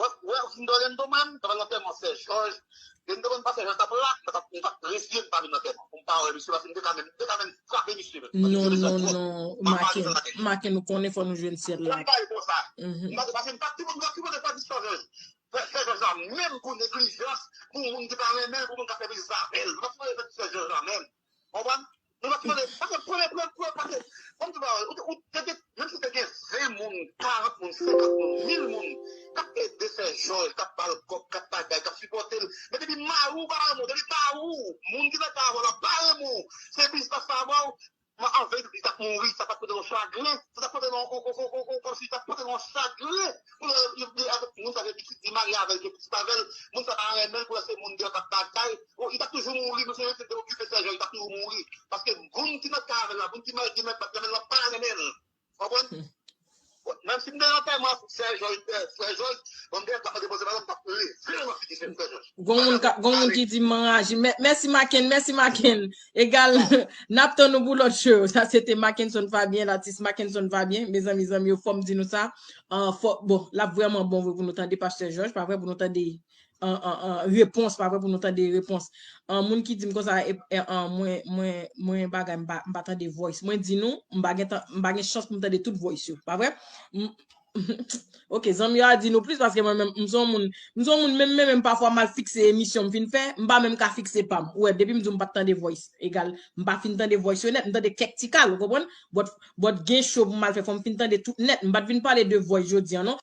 Wè, wè, Orlando menm, nan lantèman sè Jòj, E m te konn pase jan t ap la, m t ap, m t ap reziye m pa vin nan tèman. Pou m pa wè misye, paske m te ka menm, m te ka menm frape misye menm. Non, non, non, Maken, Maken, ou konnen fò nou jwenn syèl la. Bagay konsa. M pa te pase, m pa te konn, m pa te konn fè Sè Jòj. Fè, fè Sè Jòj la menm pou neglijans, pou moun ki pa renmen l, pou moun k ap fè biznis avè l. M pa te konn fè Sè Jòj la menm. Konprann? Nou pa kite, paske premye, premye, premye, paske, kòm di ba, ou, ou, te gen, menm si te gen ven moun, karant moun, senkant moun, mil moun, k ap ede Sè Jòj, k ap ba l kòb, k ap bagay, k ap sipòte l. Men depi mari w pa renmen w, depi mari w, moun ki nan kay avè w la pa renmen w, se biznis la ba w, mwen anvi di, li t ap mouri, sa t ap pote yon chagren, sa t ap pote yon, yon, yon, yon, yon, kòmsi li t ap pote yon chagren pou lè li, li avèk moun sa gen pitit, li marye avè l, gen pitit avè l, moun sa pa renmen l, pou lè se moun deyò k ap batay, li t ap toujou mouri, nou se yo ki te okipe Sè Jòj, li t ap toujou mouri. Paske moun ki nan kay avè l la, moun ki mèt, ki mèt bat nan men l la, pa renmen l. Konprann? Menm si m te nan antèman Sè Jòj, Sè Jòj, bon, m te ka depoze, m t ap leve l nan figi Sè Jòj. Gon moun ka, gon moun ki di m anraje. Mèsi Maken, mèsi Maken. Egal, n ap tann nou pou lòt show. Sa se te Mackenson Fabien, latis Mackenson Fabien. Mezanmi, zanmi yo, fò m di nou sa. An, fò, bon, l ap vrèman bon vre pou nou tande Pastè Jòj, pa vre, pou nou tande an, an, an, repons, pa vre, pou nou tande repons. An, moun ki di m konsa, e, e, an, mwen, mwen, mwen bagay, m pa, m pa tande voice. Mwen di nou, m pa gen tan, m pa gen chans pou m tande tout voice yo, pa vre? M, Ok, zanmi yo a di nou plis paske mwen menm, m se yon moun, m se yon moun menm, menm, menm pafwa m al fikse emisyon m fin fè, m pa menm ka fikse pa m. Ou wè, depi m di w m pa t tande voice, egal, m pa fin tande voice yo nèt, m tande kèk ti kal, ou konprann? But, but gen show pou m al fè, fò m fin tande tout nèt. M pa t vin pale de voice jodi a, non.